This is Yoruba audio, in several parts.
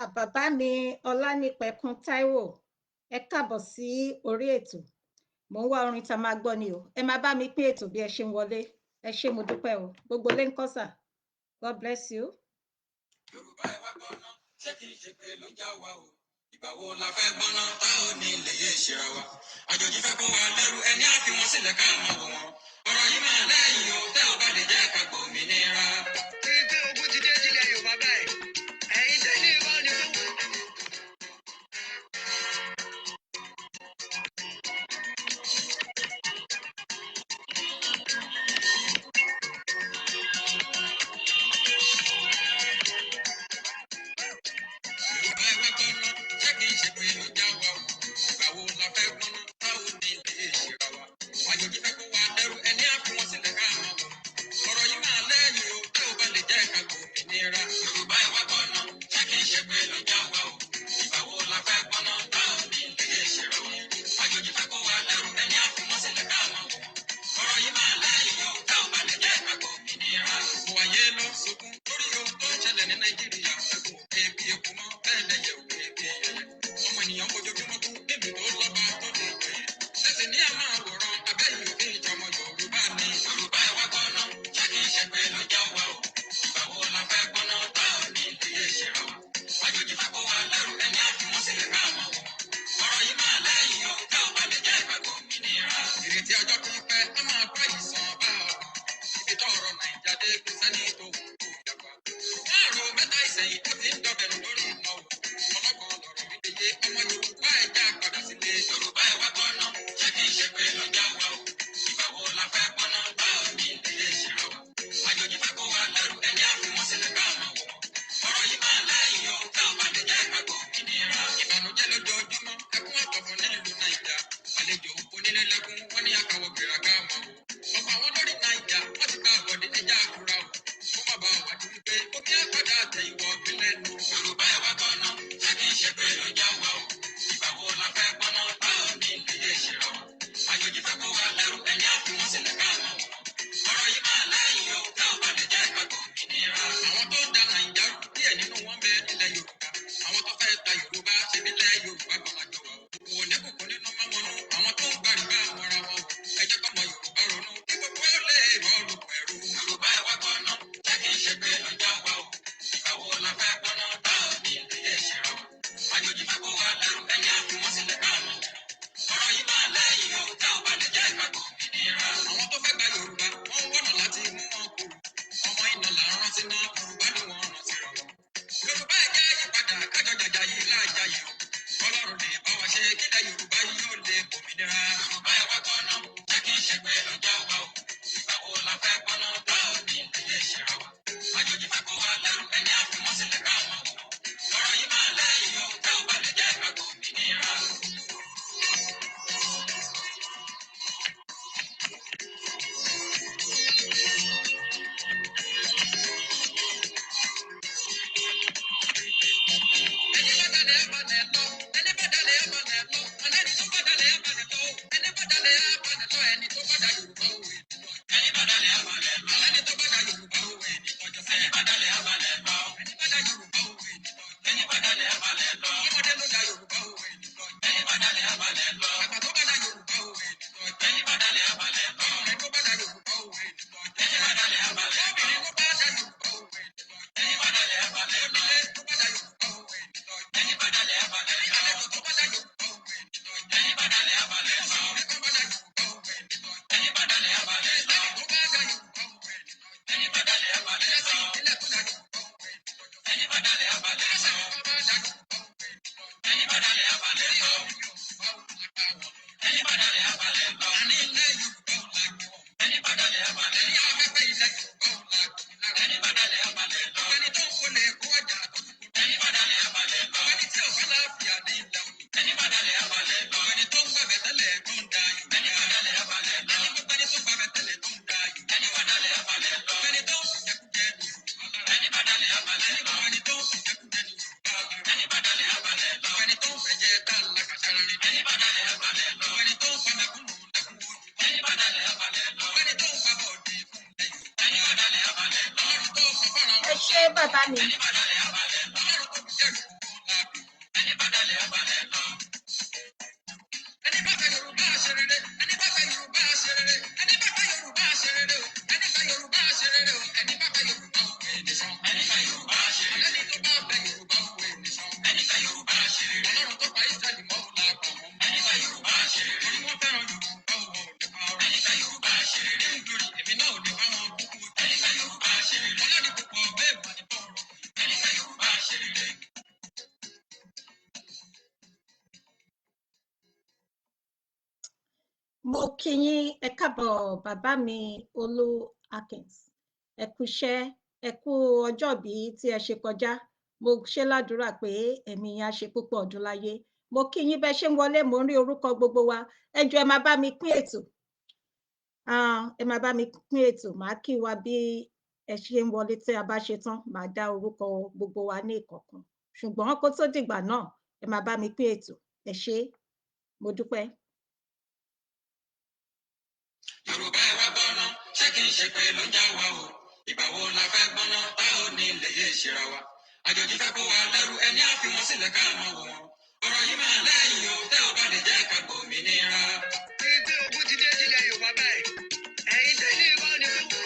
Bàbá mi Ọlánìpẹ̀kun Táíwò, ẹ káàbọ̀ sí orí ètò. Mò ń wá orin tá a máa gbọ́ ni o. Ẹ máa bá mi pín ètò bí ẹ ṣe ń wọlé. Ẹ ṣé, mo dúpẹ́ o. Gbogbo lé ń kọ́ sà. God bless you. Yorùbá, ẹ wá gbọ́ná, ṣé kìí ṣe pé ló já wa o? Ìgbà wo la fẹ́ gbọ́ná tá ò ní lè yé ṣera wa? Àjòjì fẹ́ kó wa lẹ́rú, ẹni á fi wọn sílẹ̀ ká máa wò wọ́n. Ọ̀rọ̀ yìí máa lẹ́yìn o, tẹ́ ò bá lè jẹ́ ká gbòmìnira. Torí pé ogun ti dé sílẹ̀ Yorùbá báyìí, ẹ̀yin tẹ́lẹ̀ wá ní fún. Yorùbá, ẹ wá gbọ́ná, ṣé kìí ṣe pé ló já wa o? Ìgbà wo la fẹ́ gbọ́ná tá ò ní lè yé ṣera wa? Àjòjì fẹ́ kó wa lẹ́rú, ẹni á fi wọn sílẹ̀ ká máa wò wọ́n. Ọ̀rọ̀ yìí máa lẹ́yìn o, tẹ́ ò bá lè jẹ́ ká gbòmìnira. Yorùbá, ẹ wá gbọ́ná, ṣé kìí ṣe pé ló já wa o? Ìgbà wo la fẹ́ gbọ́ná tá ò ní lè yé ṣera wa? Àjòjì fẹ́ kó wa lẹ́rú, ẹni á fi wọn sílẹ̀ ká máa wò wọ́n. Ọ̀rọ̀ yìí máa lẹ́yìn o, tẹ́ ò bá lè jẹ́ ká gbòmìnira. Gbogbo ayé ló ń sunkún lórí ohun tó ń ṣẹlẹ̀ ní Nàìjíríà. Ẹkùn òkè bí eku mọ́, bẹ́ẹ̀ lẹ̀yẹ̀ òkè bí ẹyẹ. Ọmọ ènìyàn fojoojúmọ́ kú níbi tó lọ́ba tó lè jẹ́. Ṣẹ̀sìn ní a máa wòran abẹ́yìn òfin ìjọmọ Yorùbá ni. Yorùbá, ẹ wá gbọ́ná, ṣé kìí ṣe pé ló já wa o? Ìgbà wo la fẹ́ gbọ́ná tá ò ní lè yé ṣera wa? Àjòjì fẹ́ kó wa lẹ́rù, ẹni á fi wọ́n sílẹ̀ ká máa wò wọ́n. Ọ̀rọ̀ yìí máa lẹ́yìn o, tá ò bá lè jẹ́ ká gbòmìnira. Ìrètí ọjọ́ pípẹ́ á máa bá ìsàn bá ọkàn. Ibi tọ́rọ̀ Nàìjà dé, kò sẹ́ni tó wù kó dàgbà. Márùn mẹ́ta ìsẹ̀yìn tó ti ń dọbẹ̀rù lórí iná o. Ọlọ́gbọ́n lọ̀rọ̀ mi lè yé ọmọ Yorùbá, ẹja padà sílé. Yorùbá, ẹ wá gbọ́ná, ṣé kìí ṣe pé ló já wa o? Ìgbà wo la fẹ́ gbọ́ná tá ò ní lè yé ṣera wa? Àjòjì fẹ́ kó wa lẹ́rù, ẹni á fi wọ́n sílẹ̀ ká máa wò wọ́n. Ọ̀rọ̀ yìí máa lẹ́yìn o, tá ò bá lè jẹ́ ká gbòmìnira. Ìbànújẹ́ lójoojúmọ́, ẹkún àtọ̀fọ̀ nílùú Nàìjà. Àlejò onílé lẹ́kún, wọ́n ní àkàwọ̀ gbéra ká máa wò. Ọ̀pọ̀ àwọn lórí Nàìjà, wọ́n ti gba àbọ̀dé, ẹja àkúrà o. Kó má bàa wá di wípé omi àpàdà àtẹ ìwọ̀ ìpínlẹ̀ nù. Yorùbá, ẹ wá gbọ́ná, ṣé kìí ṣe pé ló já wa o? Ìgbà wo la fẹ́ gbọ́ná tá ò ní lè yé ṣera wa? Àjòjì fẹ́ kó wa lẹ́rù, ẹni á fi wọ́n sílẹ̀ ká máa wò wọ́n. Ọ̀rọ̀ yìí máa lẹ́yìn o, tá ò bá lè jẹ́ ká gbòmìnira. Àwọn tó ń da Nàìjà rú, díẹ̀ nínú wọn bẹ nílẹ̀ Yorùbá. Àwọn tó fẹ́ ta Yorùbá ṣe nílẹ̀ Yorùbá kan lájọ wa o. Wò ní kòkó nínú mọ́mọ́nú, àwọn tó ń gbàrúgbà mọ́ra wọn o. Ẹ jẹ́ kọ́mọ Yorùbá ronú kí gbogbo ẹ lè rọ́ lóko ẹrú. Yorùbá, ẹ wá gbọ́ná, ṣé kìí ṣe pé ló já wa o? Ìgbà wo la fẹ́ gbọ́ná tá ò ní lè yé ṣera wa? Àjòjì fẹ́ kó wa lẹ́rù, ẹni á fi wọ́n sílẹ̀ ká máa wò wọ́n. Ọ̀rọ̀ yìí máa lẹ́yìn o, tá ò bá lè jẹ́ ká gbòmìnira. Àwọn tó fẹ́ gba Yorùbá, wọ́n ń wọ̀nà láti mú wọn kúrò. Ọmọ iná là ń rántí ná, Yorùbá ni wọ́n rántí ra wọn. Yorùbá, ẹ jẹ́ àyípadà, kájọ jàjà yìí láàjà yìí o. Ọlọ́run lè bá wa ṣe kílẹ̀ Yorùbá yóò lè gbòmìnira. Yorùbá, ẹ wá gbọ́ná, ṣé kìí ṣe pé ló já wa o? Ìgbà wo la fẹ́ gbọ́ná tá ò ní lè yé ṣera wa? Àjòjì fẹ́ kó wa lẹ́rù, ẹni á fi wọ́n sílẹ̀ ká máa wò wọ́n. Ọ̀rọ̀ yìí máa lẹ́yìn o, tá ò bá lè jẹ́ ká gbòmìnira. Ẹni bá dalẹ̀ abalẹ̀ lọ, ẹni bá dalẹ̀ abalẹ̀ lọ, ẹni tó bá dalẹ̀ abalẹ̀ lọ, ẹni bá dalẹ̀ abalẹ̀ lọ, ẹni tó bá da Yorùbá òwe lọ. Ẹni bá dalẹ̀ abalẹ̀ lọ, ẹni tó bá da Yorùbá òwe ní tọjọ́ sẹ́. Ẹni bá dalẹ̀ abalẹ̀ lọ, ẹni bá da Yorùbá òwe ní lọ. Ẹni bá dalẹ̀ abalẹ̀ lọ, ọmọdé ló da Yorùbá òwe ní lọ. Ẹni bá dalẹ̀ abalẹ̀ lọ, àgbà tó bá da Yorùbá òwe ní lọ. Ẹni bá dalẹ̀ abalẹ̀ lọ, ọkùnrin tó bá da Yorùbá òwe ní lọ. Ẹni bá dalẹ̀ abalẹ̀ lọ, obìnrin tó bá da Yorùbá òwe ní lọ. Ẹni bá dalẹ̀ abalẹ̀ lọ, onílé tó bá da Yorùbá òwe ní lọ. Ẹni bá dalẹ̀ abalẹ̀ lọ, àlejò tó bá da Yorùbá òwe ní lọ. Ẹni bá dalẹ̀ abalẹ̀ lọ, mùsùlùmí tó bá da Yorùbá òwe ní lọ. Ẹni bá dalẹ̀ abalẹ̀ lọ, tó bá da Yorùbá òwe ní lọ. Ẹni bá dalẹ̀ abalẹ̀ lọ, ìpínlẹ̀ tó da Yorùbá òwe ní lọ. Ẹni bá dalẹ̀ abalẹ̀ lọ, tó bá da Yorùbá òwe ní lọ. Ẹni bá dalẹ̀ abalẹ̀ lọ, Yorùbá ò lápá wọn. Ẹni bá dalẹ̀ abalẹ̀ lọ, àní ilẹ̀ Yorùbá ò lágbó. Ẹni bá dalẹ̀ abalẹ̀ lọ, ní afẹ́fẹ́ ilẹ̀ Yorùbá ò lágbó lára. Ẹni bá dalẹ̀ abalẹ̀ lọ, ẹni tó ń kólé kó ọjà tó tún kú. Ẹni bá dalẹ̀ abalẹ̀ lọ, ẹni tí ò fẹ́ láàfíà ní ilẹ̀ òní. Ẹni bá dalẹ̀ abalẹ̀ lọ, ẹni tó ń gbàgbẹ́ tẹ́lẹ̀ tó ń da Yorùbá. Ẹni bá dalẹ̀ abalẹ̀ lọ, ẹni gbogbo ẹni tó gbàgbẹ́ tẹ́lẹ̀ tó ń da Yorùbá. Ẹni bá dalẹ̀ abalẹ̀ lọ, ẹni tó ń fìjẹkújẹ ní Yorùbá lára. Ẹni bá dalẹ̀ abalẹ̀ lọ, ẹni tó ń fìjẹkújẹ ní Yorùbá lára. Ẹni bá dalẹ̀ abalẹ̀ lọ, ẹni tó ń fẹ̀jẹ̀ tá lákàṣára rí. Ẹni bá dalẹ̀ abalẹ̀ lọ, ẹni tó ń fa mẹ̀kúnnù lẹ́kùn ojú. Ẹni bá dalẹ̀ abalẹ̀ lọ, ẹni tó ń fa bọ̀dé fún ilẹ̀ Yorùbá. Ẹni bá dalẹ̀ abalẹ̀ lọ, Ọlọ́run tó kọ fọ́ra Ẹ ṣé, bàbá mi. Ẹni bá dalẹ̀ abalẹ̀ lọ, Ọlọ́run tó fi jẹ́rù Mo kí yín, ẹ káàbọ̀ bàbá mi Olú Akins. Ẹ kú iṣẹ́, ẹ kú ọjọ́bí tí ẹ ṣe kọjá. Mo ṣe ládùúrà pé ẹ̀mí yín á ṣe púpọ̀ ọdún láyé. Mo kí yín bẹ́ ṣe ń wọlé, mo ń rí orúkọ gbogbo wa. Ẹ jọ̀ọ́, ẹ máa bá mi pín ètò. Ẹ máa bá mi pín ètò, màá kí wa bí ẹ ṣe ń wọlé. Tí a bá ṣe tán, màá dá orúkọ gbogbo wa ní ìkọ̀ọ̀kan. Ṣùgbọ́n kó tó dìgbà náà, ẹ máa bá mi pín ètò. Ẹ ṣé, mo dúpẹ́. Yorùbá, ẹ wá gbọ́ná, ṣé kìí ṣe pé ló ń já wa o? Ìgbà wo la fẹ́ gbọ́ná tá ò ní lè yé ṣera wa? Àjòjì fẹ́ kó wa lẹ́rú, ẹni á fi wọn sílẹ̀ ká máa wò wọ́n. Ọ̀rọ̀ yìí máa lẹ́yìn o, tẹ́ ò bá lè jẹ́ ká gbòmìnira. Pé ogun ti dé sílẹ̀ Yorùbá báyìí. Ẹ̀yin tẹ́ ní irọ́ ni pé.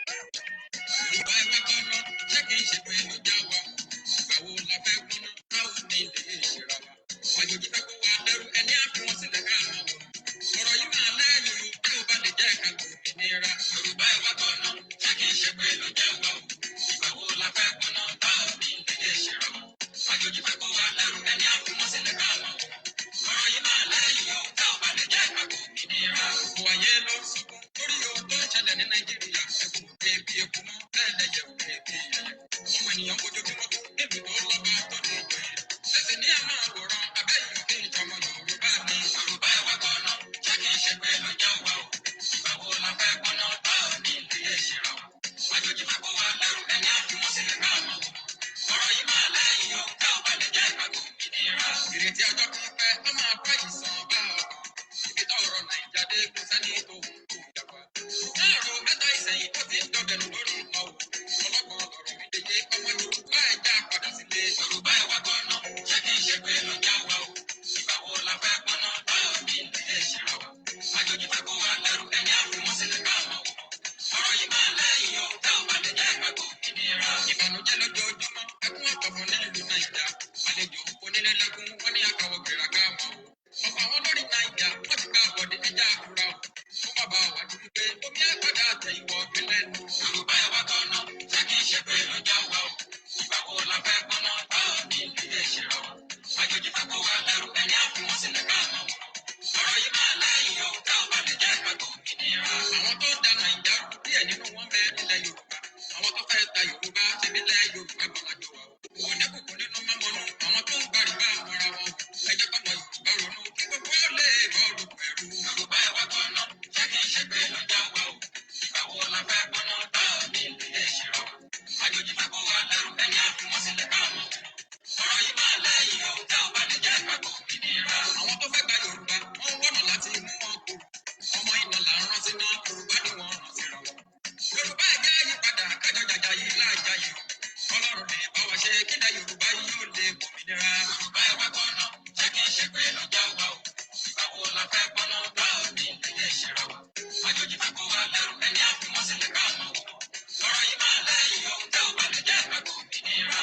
Yorùbá, ẹ wá gbọ́ná, ṣé kìí ṣe pé ló já wa o? Ìgbà wo la fẹ́ gbọ́ná tá ò ní lè yé ṣera wa? Àjòjì fẹ́ kó wa lẹ́rú, ẹni á fi wọn sílẹ̀ ká máa wò wọ́n. Ọ̀rọ̀ yìí máa lẹ́yìn o, tẹ́ ò bá lè jẹ́ ká gbòmìnira. Yorùbá, ẹ wá gbọ́ná, ṣé kìí ṣe pé ló já wa o? Ìgbà wo la fẹ́ gbọ́ná tá ò ní lè yé ṣera wa? Àjòjì fẹ́ kó wa lẹ́rú, ẹni á fi wọn sílẹ̀ ká máa wò wọ́n. Ọ̀rọ̀ yìí máa lẹ́yìn o, tẹ́ ò bá lè jẹ́ ká gbòmìnira. Gbogbo ayé ló ń sunkún lórí ohun tó ń ṣẹlẹ̀ ní Nàìjíríà. Ẹkùn òkè bí eku mọ́, bẹ́ẹ̀ lẹ́yẹ òkè bí ẹyẹ. Ọmọ ènìyàn fojoojúmọ́ kú níbi tó lọ́ba tó ní ìjòyè. Ẹsẹ̀ ní àmọ́ àwòrán abẹ́yìn òkè ìjọmọ Yorùbá ní. Yorùbá, ẹ wá gbọ́ná, ṣé kìí ṣe pé ló já wa o? Ìgbà wo la fẹ́ gbọ́ná tá ò ní lè yé ṣera wa? Àjòjì fẹ́ kó wa lẹ́rú, ẹni á fi wọ́n sílẹ̀ ká máa wò wọ́n. Ọ̀rọ̀ yìí máa lẹ́yìn o, tá ò bá lè jẹ́ ká gbòmìnira. Ìrètí ọjọ́ pípẹ́ á máa bá ìsàn bá ọkàn. Ibi tọ́rọ̀ Nàìjà dé, kò sẹ́ni tó ń kó ìjàpá. Láàrò mẹ́ta ìsẹ̀yìn tó ti ń dọ̀bẹ̀nù lórí ìlọ o. Ọlọ́gbọ̀n lọ̀rọ̀ mi lè yé ọmọ Yorùbá, ẹ já padà sílé. Yorùbá, ẹ wá gbọ́ná, ṣé kìí ṣe pé ló já wa o? Ìgbà wo la fẹ́ gbọ́ná tá ò ní lè yé ṣera wa? Àjòjì fẹ́ kó wa lẹ́rú, ẹni á fi wọ́n sílẹ̀ ká máa wò wọ́n. Ọ̀rọ̀ yìí máa lẹ́yìn o, tá ò bá lè jẹ́ ká gbòmìnira. Ìbànújẹ́ lójoojúmọ́, ẹkún àtọ̀fọ̀ nílùú Nàìjà. Àlejò onílẹ̀lẹ́kún, wọ́n ní àkàwọ̀ gbéra ká máa wò. Ọ̀pọ̀ àwọn olórí Nàìjà, wọ́n ti gba àbọ̀dé, ẹja àkúrà o. Fún bàbá wa ní wípé omi àgbàdà àtẹ ìwọ̀ ìpínlẹ̀. Yorùbá, ẹ wá gbọ́ná, ṣé kìí ṣe pé ló já wa o? Ìgbà wo la fẹ́ gbọ́ná tá ò ní lè yé ṣera wa? Àjòjì fẹ́ kó wa lẹ́rú, ẹni á fi wọ́n sílẹ̀ ká máa wò. Ọ̀rọ̀ yìí máa lẹ́yìn o, tá ò bá lè jẹ́ ká gbòmìnira. Àwọn tó ń da Nàìjà rú, díẹ̀ nínú wọn bẹ nílẹ̀ Yorùbá. Àwọn tó fẹ́ ta Yorùbá, ṣèbílẹ̀ Yorùbá gbọ́lájọ wa o. Kò ní kòkó nínú mọ́mọ́nú, àwọn tó ń gbàrúgbà mọ́ra wọn o. Ẹ jẹ́ kọ́mọ Yorùbá ronú kí gbogbo ó lè bọ́ọ̀lù pẹ̀lú. Yorùbá, ẹ wá gbọ́ná, ṣé kìí ṣe pé ló já wa o? Ìgbà wo la fẹ́ gbọ́ná tá ò ní lè yé ṣera wa? Àjòjì fẹ́ kó wa lẹ́rú, ẹni á fi wọ́n sílẹ̀ ká mọ̀. Ọ̀rọ̀ yìí máa lẹ́yìn o, tá ò bá lè jẹ́ ká gbòmìnira. Àwọn tó fẹ́ gba Yorùbá, wọ́n wọ́nà láti mú wọn kúrò. Ọmọ iná là ń rán síná, Yorùbá ni wọ́n rán síra wọn. Yorùbá, ẹ jẹ́ yípadà, kájọ jàjà yìí láàjà yìí o. Ọlọ́run lè bá wa ṣe kílẹ̀ Yorùbá yóò lè gbòmìnira. Yorùbá, ẹ wá gbọ́ná, ṣé kìí ṣe pé ló já wa o? Ìgbà wo la fẹ́ gbọ́ná tá ò ní lè yé ṣera wa? Àjòjì fẹ́ kó wa lẹ́rú, ẹni á fi wọ́n sílẹ̀ ká máa wò wọ́n. Ọ̀rọ̀ yìí máa lẹ́yìn o, tá ò bá lè jẹ́ ká gbòmìnira.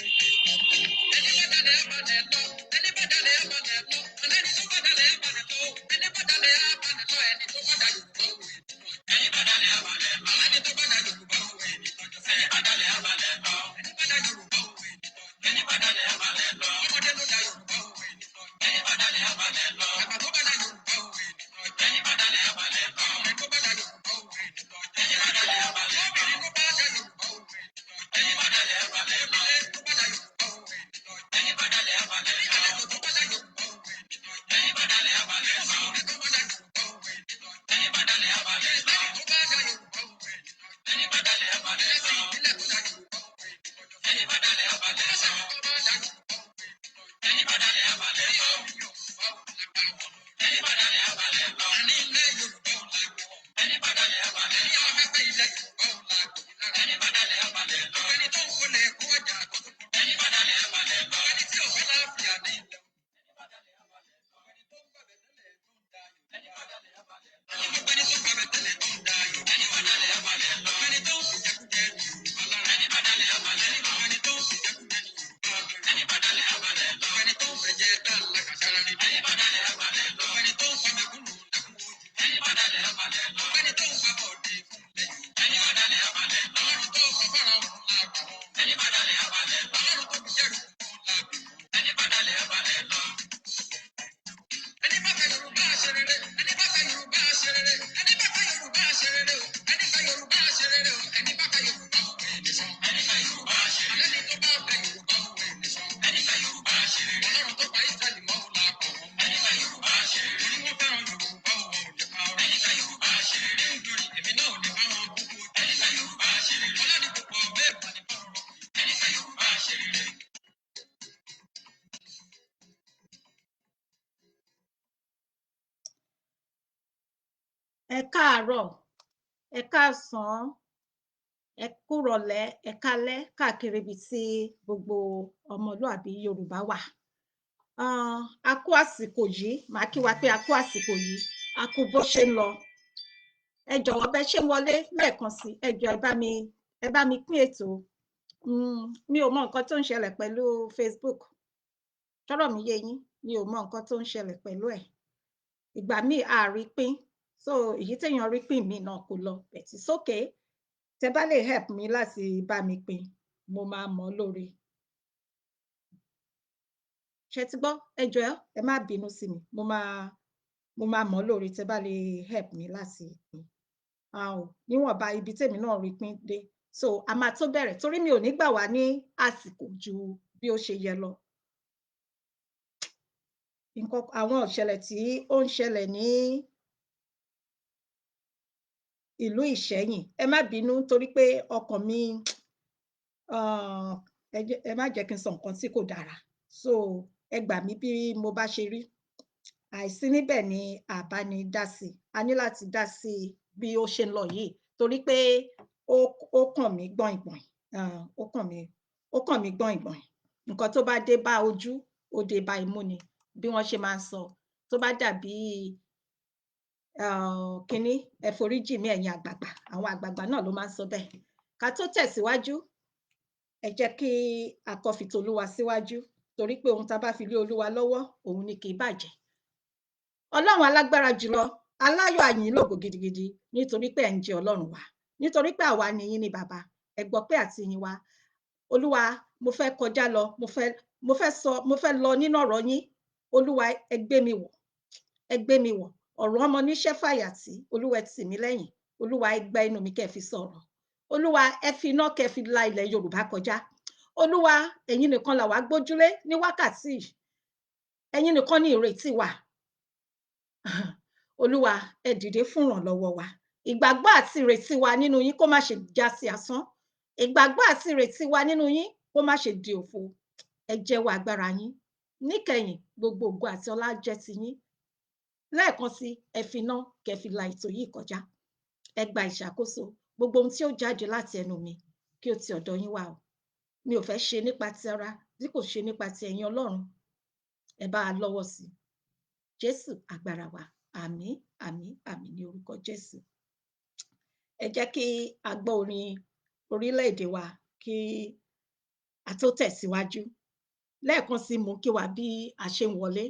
Ẹni bá dalẹ̀ á balẹ̀ lọ, ẹni bá dalẹ̀ á balẹ̀ lọ, ẹni tó bá dalẹ̀ á balẹ̀ lọ, ẹni bá dalẹ̀ á balẹ̀ lọ, ẹni tó bá da Yorùbá òwe nínú ọjọ́. Ẹni bá dalẹ̀ á balẹ̀ lọ, ẹni tó bá da Yorùbá òwe nínú ọjọ́. Ẹni bá dalẹ̀ á balẹ̀ lọ, ẹni bá da Yorùbá òwe nínú ọjọ́. Ẹni bá dalẹ̀ á balẹ̀ lọ, ọmọdé ló da Yorùbá òwe nínú ọjọ́. Ẹni bá dalẹ̀ á balẹ̀ lọ, àgbà tó bá da Yorùbá òwe nínú ọjọ́. Ẹni bá dalẹ̀ á balẹ̀ lọ, ọkùnrin tó bá da Yorùbá òwe nínú ọjọ́. Ẹni bá dalẹ̀ á balẹ̀ lọ, obìnrin tó bá da Yorùbá òwe nínú ọjọ́. Ẹni bá dalẹ̀ á balẹ̀ lọ, ilé tó bá da Yorùbá òwe nínú ọjọ́. Ẹni bá dalẹ̀ á balẹ̀ lọ, àlejò tó bá da Yorùbá òwe nínú ọjọ́. Ẹni bá dalẹ̀ á balẹ̀ lọ, mùsùlùmí tó bá da Yorùbá òwe nínú ọjọ́. Ẹni bá dalẹ̀ á balẹ̀ lọ, tó bá da Yorùbá òwe nínú ọjọ́. Ẹni bá dalẹ̀ á balẹ̀ lọ, ẹlẹ́sìn ìbílẹ̀ tó da Yorùbá òwe nínú ọjọ́. Ẹni bá dalẹ̀ á balẹ̀ lọ, tó bá da Yorùbá òwe nínú ọjọ́. Ẹni bá dalẹ̀ á balẹ̀ lọ, Yorùbá ò lágbá wọn. Ẹni bá dalẹ̀ á balẹ̀ lọ, àní ilẹ̀ Yorùbá ò lágbó wọn. Ẹni bá dalẹ̀ á balẹ̀ lọ, ní afẹ́fẹ́ ilẹ̀ Yorùbá ò lágbó lára. Ẹni bá dalẹ̀ á balẹ̀ lọ, ẹni tó ń kólé kó ọjà tó tún kú. Ẹni bá dalẹ̀ á balẹ̀ lọ, ẹni tí ò fẹ́ láàfíà ní ilẹ̀. Ẹni bá dalẹ̀ á balẹ̀ lọ, ẹni tó ń gbàbẹ̀ tẹ́lẹ̀ tó ń da Yorùbá. Ẹni bá dalẹ̀ á balẹ̀ lọ, ẹni tó ń fìjẹkújẹ Yorùbá lára. Ẹni bá Yorùbá òwe nìṣan. Ẹni fẹ́ Yorùbá ṣe rere. Ọlọ́run tó pa Ísírẹ́lì mọ́ òun la kọ̀ wọ́n. Ẹni fẹ́ Yorùbá ṣe rere. Torí wọ́n fẹ́ràn Yorùbá òun ò lè parọ́. Ẹni fẹ́ Yorùbá ṣe rere. Nítorí èmi náà ò lè bá wọn kúkú. Ẹni fẹ́ Yorùbá ṣe rere. Ọlọ́dìpọ̀ bẹ́ẹ̀ bá ní bọ́ọ̀rọ̀. Ẹni fẹ́ Yorùbá ṣe rere. Ẹ káàárọ̀, ẹ káàsán, ẹ kúrọ̀lẹ́, ẹ káalẹ́ káàkiri ibi tí gbogbo ọmọlúàbí Yorùbá wà. A kú àsìkò yìí, màá kí wa pé a kú àsìkò yìí, a kú bó ṣe ń lọ. Ẹ jọ̀wọ́, bẹ́ ṣe ń wọlé lẹ́ẹ̀kan sí, ẹ jọ̀ọ́, ẹ bá mi pín ètò. Mi ò mọ nǹkan tó ń ṣẹlẹ̀ pẹ̀lú Facebook. Ṣọ́rọ̀ mi yé yín? Mi ò mọ nǹkan tó ń ṣẹlẹ̀ pẹ̀lú ẹ̀. Ìgbà míì a rí pín, so èyí téèyàn rí pín míì náà kò lọ, but it's okay. Tẹ bá lè help mi láti bá mi pín, mo máa mọ̀ ọ́ lóore. Ṣé ti gbọ́? Ẹ jọ̀ọ́, ẹ má bínú sí mi. Mo máa mọ̀ ọ́ lóore tẹ bá lè help mi láti pín. Níwọ̀nba ibi tèmi náà rí pín dé. So a máa tó bẹ̀rẹ̀ torí mi ò ní gbà wá ní àsìkò ju bí ó ṣe yẹ lọ. Nǹkan àwọn ìṣẹ̀lẹ̀ tí ó ń ṣẹlẹ̀ ní ìlú Ìṣẹ́yìn. Ẹ má bínú torí pé ọkàn mi, ẹ má jẹ́ kí n sọ nǹkan tí kò dára. So ẹ gbà mí bí mo bá ṣe rí. Àìsí níbẹ̀ ni à bá ní dá sí. A ní láti dá sí bí ó ṣe ń lọ yìí torí pé ó kàn mí gbọ̀ìngbọ̀ìn. Ó kàn mí gbọ̀ìngbọ̀ìn. Nǹkan tó bá dé bá ojú, ó dé bá imú ni, bí wọ́n ṣe máa ń sọ. Tó bá dàbí kínní, ẹ foríjì mí, ẹ̀yin àgbààgbà, àwọn àgbààgbà náà ló máa ń sọ bẹ́ẹ̀. Ká tó tẹ̀síwájú, ẹ jẹ́ kí a kọ́ fi tolúwa síwájú torí pé ohun tá a bá fi lé Olúwa lọ́wọ́, òun ni kì í bàjẹ́. Ọlọ́run alágbára jùlọ, aláyọ̀, a yìn yín lógo gidigidi nítorí pé ẹ̀ ń jẹ́ Ọlọ́run wa, nítorí pé àwa ni yín ní bàbá. Ẹ gbọ́ pé àti yín wa. Olúwa, mo fẹ́ kọjá lọ, mo fẹ́ sọ, mo fẹ́ lọ nínú ọ̀rọ̀ yín. Olúwa, ẹ gbé mi wọ̀, ẹ gbé mi wọ̀. Ọ̀rọ̀ ọmọ níṣẹ́ fàyàtì. Olúwa, ẹ tì mí lẹ́yìn. Olúwa, ẹ gba inú mi kẹ́ ẹ fi sọ̀rọ̀. Olúwa, ẹ fi iná kẹ́ ẹ fi la ilẹ̀ Yorùbá kọjá. Olúwa, ẹ̀yin nìkan làwa gbójúlé ní wákàtí yìí. Ẹ̀yin nìkan ní ìrètí wa. Olúwa, ẹ dìde fún ìrànlọ́wọ́ wa. Ìgbàgbọ́ àti ìrètí wa nínú yín kó má ṣe já sí asán. Ìgbàgbọ́ àti ìrètí wa nínú yín kó má ṣe di òfo. Ẹ jẹ́wọ́ agbára yín níkẹyìn. Gbogbo ògo àti ọlá jẹ́ ti yín. Lẹ́ẹ̀kan sí, ẹ fi iná kẹ́ fi la ètò yìí kọjá. Ẹ gba ìṣàkóso. Gbogbo ohun tí ó jáde láti ẹnu mi, kí ó ti ọ̀dọ̀ yín wá o. Mi ò fẹ́ ṣe nípa ti ara bí kò ṣe nípa ti ẹ̀yin Ọlọ́run. Ẹ bá a lọ́wọ́ sí i. Jésù agbára wa. Àmín, àmín, àmín ní orúkọ Jésù. Ẹ jẹ́ kí a gbọ́ orin orílẹ̀-èdè wa kí a tó tẹ̀síwájú. Lẹ́ẹ̀kan sí, mú kí wa bí a ṣe ń wọlé.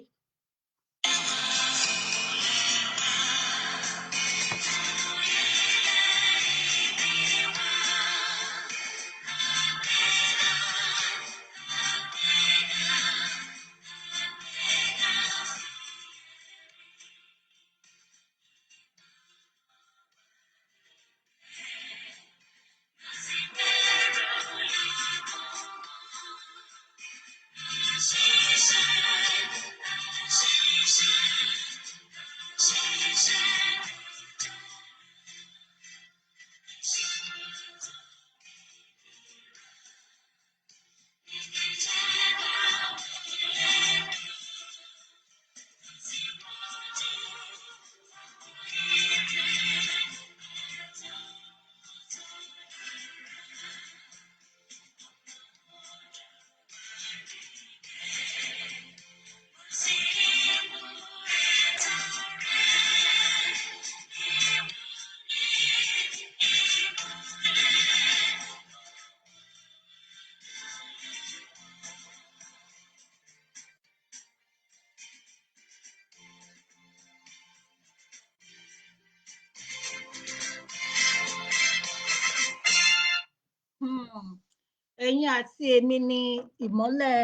Ẹ̀yin àti èmi ni ìmọ́lẹ̀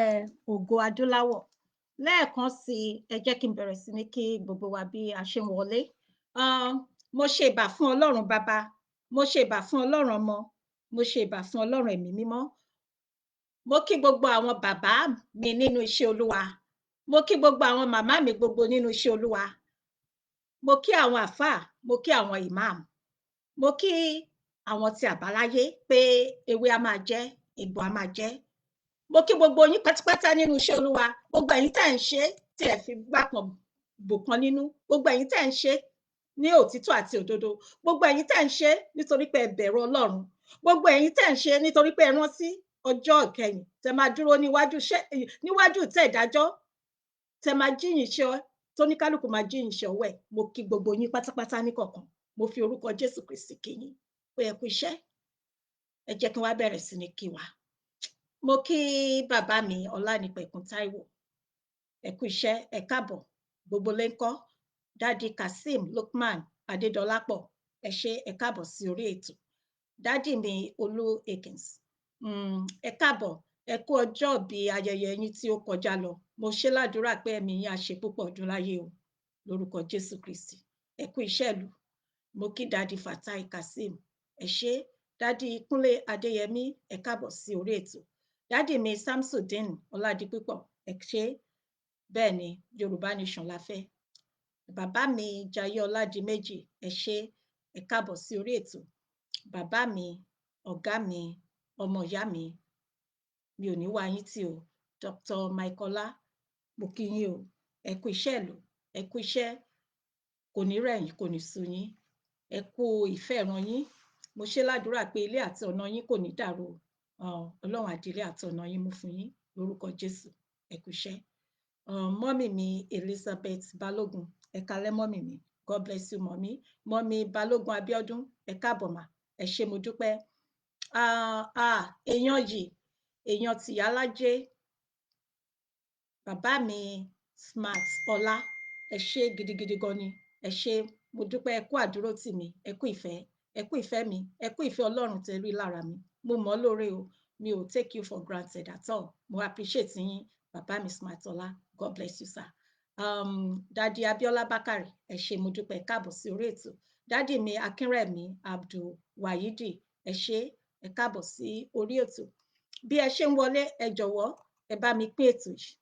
ògo adúláwọ̀. Lẹ́ẹ̀kan sí i, ẹ jẹ́ kí n bẹ̀rẹ̀ sí ní kí gbogbo wa bí a ṣe ń wọlé. Mo ṣe ìbà fún Ọlọ́run Bàbá, mo ṣe ìbà fún Ọlọ́run Ọmọ, mo ṣe ìbà fún Ọlọ́run Ẹ̀mí Mímọ́. Mo kí gbogbo àwọn bàbá mi nínú iṣẹ́ Olúwa. Mo kí gbogbo àwọn màmá mi gbogbo nínú iṣẹ́ Olúwa. Mo kí àwọn àfáà, mo kí àwọn ìmáàmù. Mo kí àwọn tí àbáláyé pé ewé a máa jẹ́, egbò a máa jẹ́. Mo kí gbogbo yín pátápátá nínú iṣẹ́ Olúwa. Gbogbo ẹ̀yin tẹ́ ń ṣe tí ẹ fi gbá kan bò kan nínú. Gbogbo ẹ̀yin tẹ́ ń ṣe ní òtítọ́ àti òdodo. Gbogbo ẹ̀yin tẹ́ ń ṣe nítorí pé ẹ bẹ̀rù Ọlọ́run. Gbogbo ẹ̀yin tẹ́ ń ṣe nítorí pé ẹ rántí ọjọ́ ìkẹyìn tẹ́ máa dúró níwájú ìtẹ́ ìdájọ́, tẹ́ máa jíyìn iṣẹ́ tóníkálùkù máa jíyìn iṣẹ́ ọwọ́ ẹ̀. Mo kí gbogbo yín pátápátá níkọ̀ọ̀kan. Mo fi orúkọ Jésù Kristi kí yín pé ẹ kú iṣẹ́. Ẹ jẹ́ kí n wá bẹ̀rẹ̀ sí ní kí wa. Mo kí bàbá mi Ọlánípẹ̀kun Táíwò, ẹ kú iṣẹ́, ẹ káàbọ̀. Gbogbo lè ń kọ́. Dádì Kazeem Lukman Adédọlápọ̀, ẹ ṣé, ẹ káàbọ̀ sí orí ètò. Dádì mi Olú Akins, ẹ káàbọ̀, ẹ kú ọjọ́ bí ayẹyẹ yín tí ó kọjá lọ. Mo ṣe ládùúrà pé ẹ̀mí yín á ṣe púpọ̀ ọdún láyé o, lórúkọ Jésù Kristi. Ẹ kú iṣẹ́ ìlú. Mo kí dádì Fatai Kazeem, ẹ ṣé. Dádì Kúnlé Adéyẹmí, ẹ káàbọ̀ sí orí ètò. Dádì mi Samsudeen Ọládipúpọ̀, ẹ ṣé. Bẹ́ẹ̀ ni, Yorùbá Nation la fẹ́. Bàbá mi Jayé Ọládìméjì, ẹ ṣé, ẹ káàbọ̀ sí orí ètò. Bàbá mi, ọ̀gá mi, ọmọ ìyá mi, mi ò ní wá yín tì o, Dr. Michaela, mo kí yín o. Ẹ kú iṣẹ́ ìlú, ẹ kú iṣẹ́, kò ní rẹ̀ yín, kò ní sú yín. Ẹ kú ìfẹ́ ìran yín. Mo ṣe ládùúrà pé ilé àti ọ̀nà yín kò ní dàrú o. Ọlọ́run àdílé àti ọ̀nà yín mú fún yín lórúkọ Jésù. Ẹ kú iṣẹ́. Mọ́mì mi Elizabeth Balógun, ẹ káalẹ́ mọ́mì mi. God bless you mọ́mì. Mọ́mì Balógun Abíọ́dún, ẹ káàbọ̀ mà. Ẹ ṣé, mo dúpẹ́. Èèyàn yìí, èèyàn tìyálájé, bàbá mi Smart Ọlá, ẹ ṣé gidigidi gan ni. Ẹ ṣé, mo dúpẹ́, ẹ kú àdúró tì mí, ẹ kú ìfẹ́, ẹ kú ìfẹ́ mi, ẹ kú ìfẹ́ Ọlọ́run tẹ́ rí lára mi. Mo mọ̀ ọ́ lóore o. Mi ò take you for granted at all. Mo appreciate yín, bàbá mi Smart Ọlá. God bless you, sir. Dádì Abíọ́lá Bákàrè, ẹ ṣé, mo dúpẹ́, káàbọ̀ sí orí ètò. Dádì mi Akínrẹ̀mí Abdul Wayidi, ẹ ṣé, ẹ káàbọ̀ sí orí ètò. Bí ẹ ṣe ń wọlé, ẹ jọ̀wọ́ ẹ bá mi pín ètò yìí.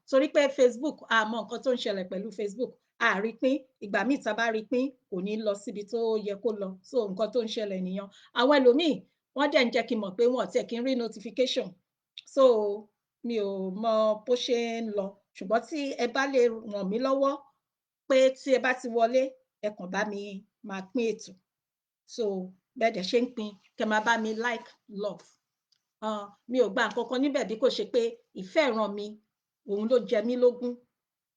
Torí pé Facebook, a mọ nǹkan tó ń ṣẹlẹ̀ pẹ̀lú Facebook, a rí pín, ìgbà míì tá a bá rí pín kò ní lọ síbi tó yẹ kó lọ. So nǹkan tó ń ṣẹlẹ̀ nìyẹn. Àwọn ẹlòmíì wọ́n dẹ̀ ń jẹ́ kí n mọ̀ pé wọ́n tiẹ̀ kí n rí notification. So mi ò mọ bó ṣe ń lọ. Ṣùgbọ́n tí ẹ bá lè ràn mí lọ́wọ́ pé tí ẹ bá ti wọlé, ẹ kàn bá mi máa pín ètò. So bẹ́ẹ̀ dẹ̀ ṣe ń pín, kẹ́ máa bá mi like, love. Mi ò gba nǹkan kan níbẹ̀ bí kò ṣe pé ìfẹ́ ìran mi, òun ló jẹ mí lógún.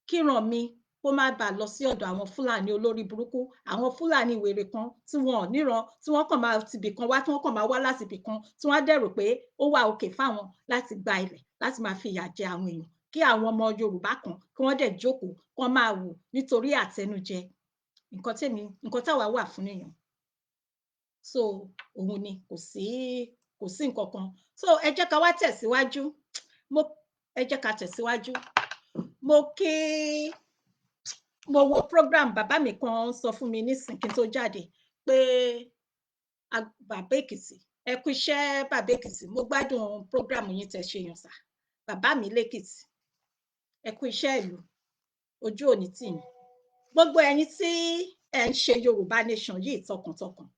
Kíran mi kó má bàa lọ sí ọ̀dọ̀ àwọn Fúlàní olórí burúkú, àwọn Fúlàní wèrè kan tí wọn ò níran, tí wọ́n kàn máa tibì kan wá, tí wọ́n kàn máa wá láti ibì kan, tí wọ́n á dẹ̀rò pé ó wà òkè fáwọn láti gba ilẹ̀, láti máa fi ìyà jẹ àwọn èèyàn. Kí àwọn ọmọ Yorùbá kan kí wọ́n dẹ̀ jókòó, kí wọ́n máa wò nítorí àtẹnujẹ. Nǹkan tèmi, nǹkan táwa wà fún nìyẹn. So òun ni, kò sí nǹkan kan. So ẹ jẹ́ ká wá tẹ̀síwájú. Ẹ jẹ́ ká tẹ̀síwájú. Mo wo program bàbá mi kan sọ fún mi nísìn kí n tó jáde pé bàbá Èkìtì, ẹ kú iṣẹ́ bàbá Èkìtì, mo gbádùn program yín tẹ́ ṣe yàn sá. Bàbá mi lÉkìtì, ẹ kú iṣẹ́ ìlú, ojú òní tì yín. Gbogbo ẹ̀yin tí ẹ ń ṣe Yorùbá Nation yìí tọkàntọkàn,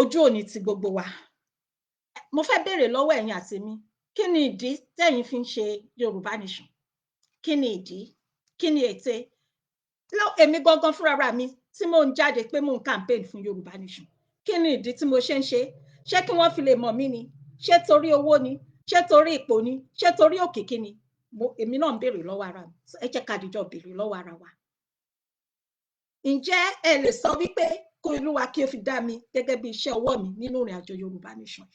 ojú òní ti gbogbo wa. Mo fẹ́ béèrè lọ́wọ́ ẹ̀yin àti mi, kí ni ìdí tẹ́yin fi ń ṣe Yorùbá Nation? Kí ni ìdí? Kí ni ète? Èmi gangan fúnra mi tí mò ń jáde pé mò ń campaign fún Yorùbá Nation, kí ni ìdí tí mo ṣe ń ṣe? Ṣé kí wọ́n fi lè mọ̀ mí ni? Ṣé torí owó ni? Ṣé torí ipò ni? Ṣé torí òkìkí ni? Èmi náà ń béèrè lọ́wọ́ ara mi. Ẹ jẹ́ ká dìjọ béèrè lọ́wọ́ ara wa. Ǹjẹ́ ẹ lè sọ wípé kó Olúwa kí ó fi dá mi gẹ́gẹ́ bí iṣẹ́ ọwọ́ mi nínú ìrìn àjò Yorùbá Nation?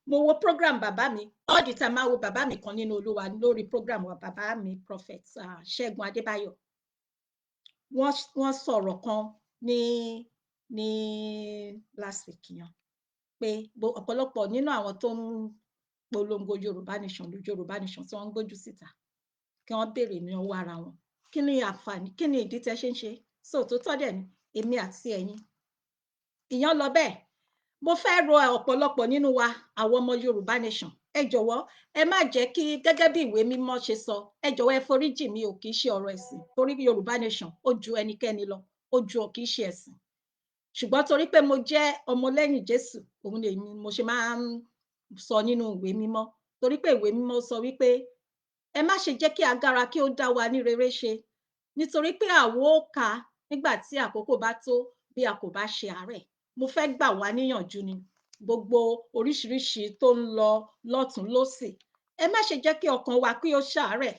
Mo wo program bàbá mi all the time. Máa wo bàbá mi kan nínú Olúwa lórí program wa, bàbá mi Prophet Ṣẹ́gun Adébáyọ̀. Wọ́n sọ̀rọ̀ kan ní last week yẹn pé ọ̀pọ̀lọpọ̀ nínú àwọn tó ń polongo Yorùbá Nation ló Yorùbá Nation tí wọ́n ń gbójú síta, kí wọ́n béèrè ní ọwọ́ ara wọn, kí ni àǹfààní, kí ni ìdí tẹ́ ṣe ń ṣe? So tó tọ́ dẹ̀ ni èmi àti ẹ̀yin ìyẹn lọ bẹ́ẹ̀. Mo fẹ́ rọ ọ̀pọ̀lọpọ̀ nínú wa, àwọn ọmọ Yorùbá Nation, ẹ jọ̀wọ́, ẹ má jẹ́ kí, gẹ́gẹ́ bí ìwé mímọ́ ṣe sọ, ẹ jọ̀wọ́, ẹ foríjì mi ò, kì í ṣe ọ̀rọ̀ ẹ̀sìn, torí Yorùbá Nation ó ju ẹnikẹ́ni lọ, ó ju, kì í ṣe ẹ̀sìn, ṣùgbọ́n torí pé mo jẹ́ ọmọlẹ́yìn Jésù, òun lèmi mo ṣe máa ń sọ nínú ìwé mímọ́, torí pé ìwé mímọ́ sọ wípé ẹ má ṣe jẹ́ kí agara kí ó dá wa ní rere ṣe, nítorí pé àwa ó ká nígbà tí àkókò bá tó bí a kò bá ṣe àárẹ̀. Mo fẹ́ gbà wá níyànjú ni, gbogbo oríṣiríṣi tó ń lọ lọ́tùn lósì, ẹ má ṣe jẹ́ kí ọkàn wa kí ó ṣàárẹ̀.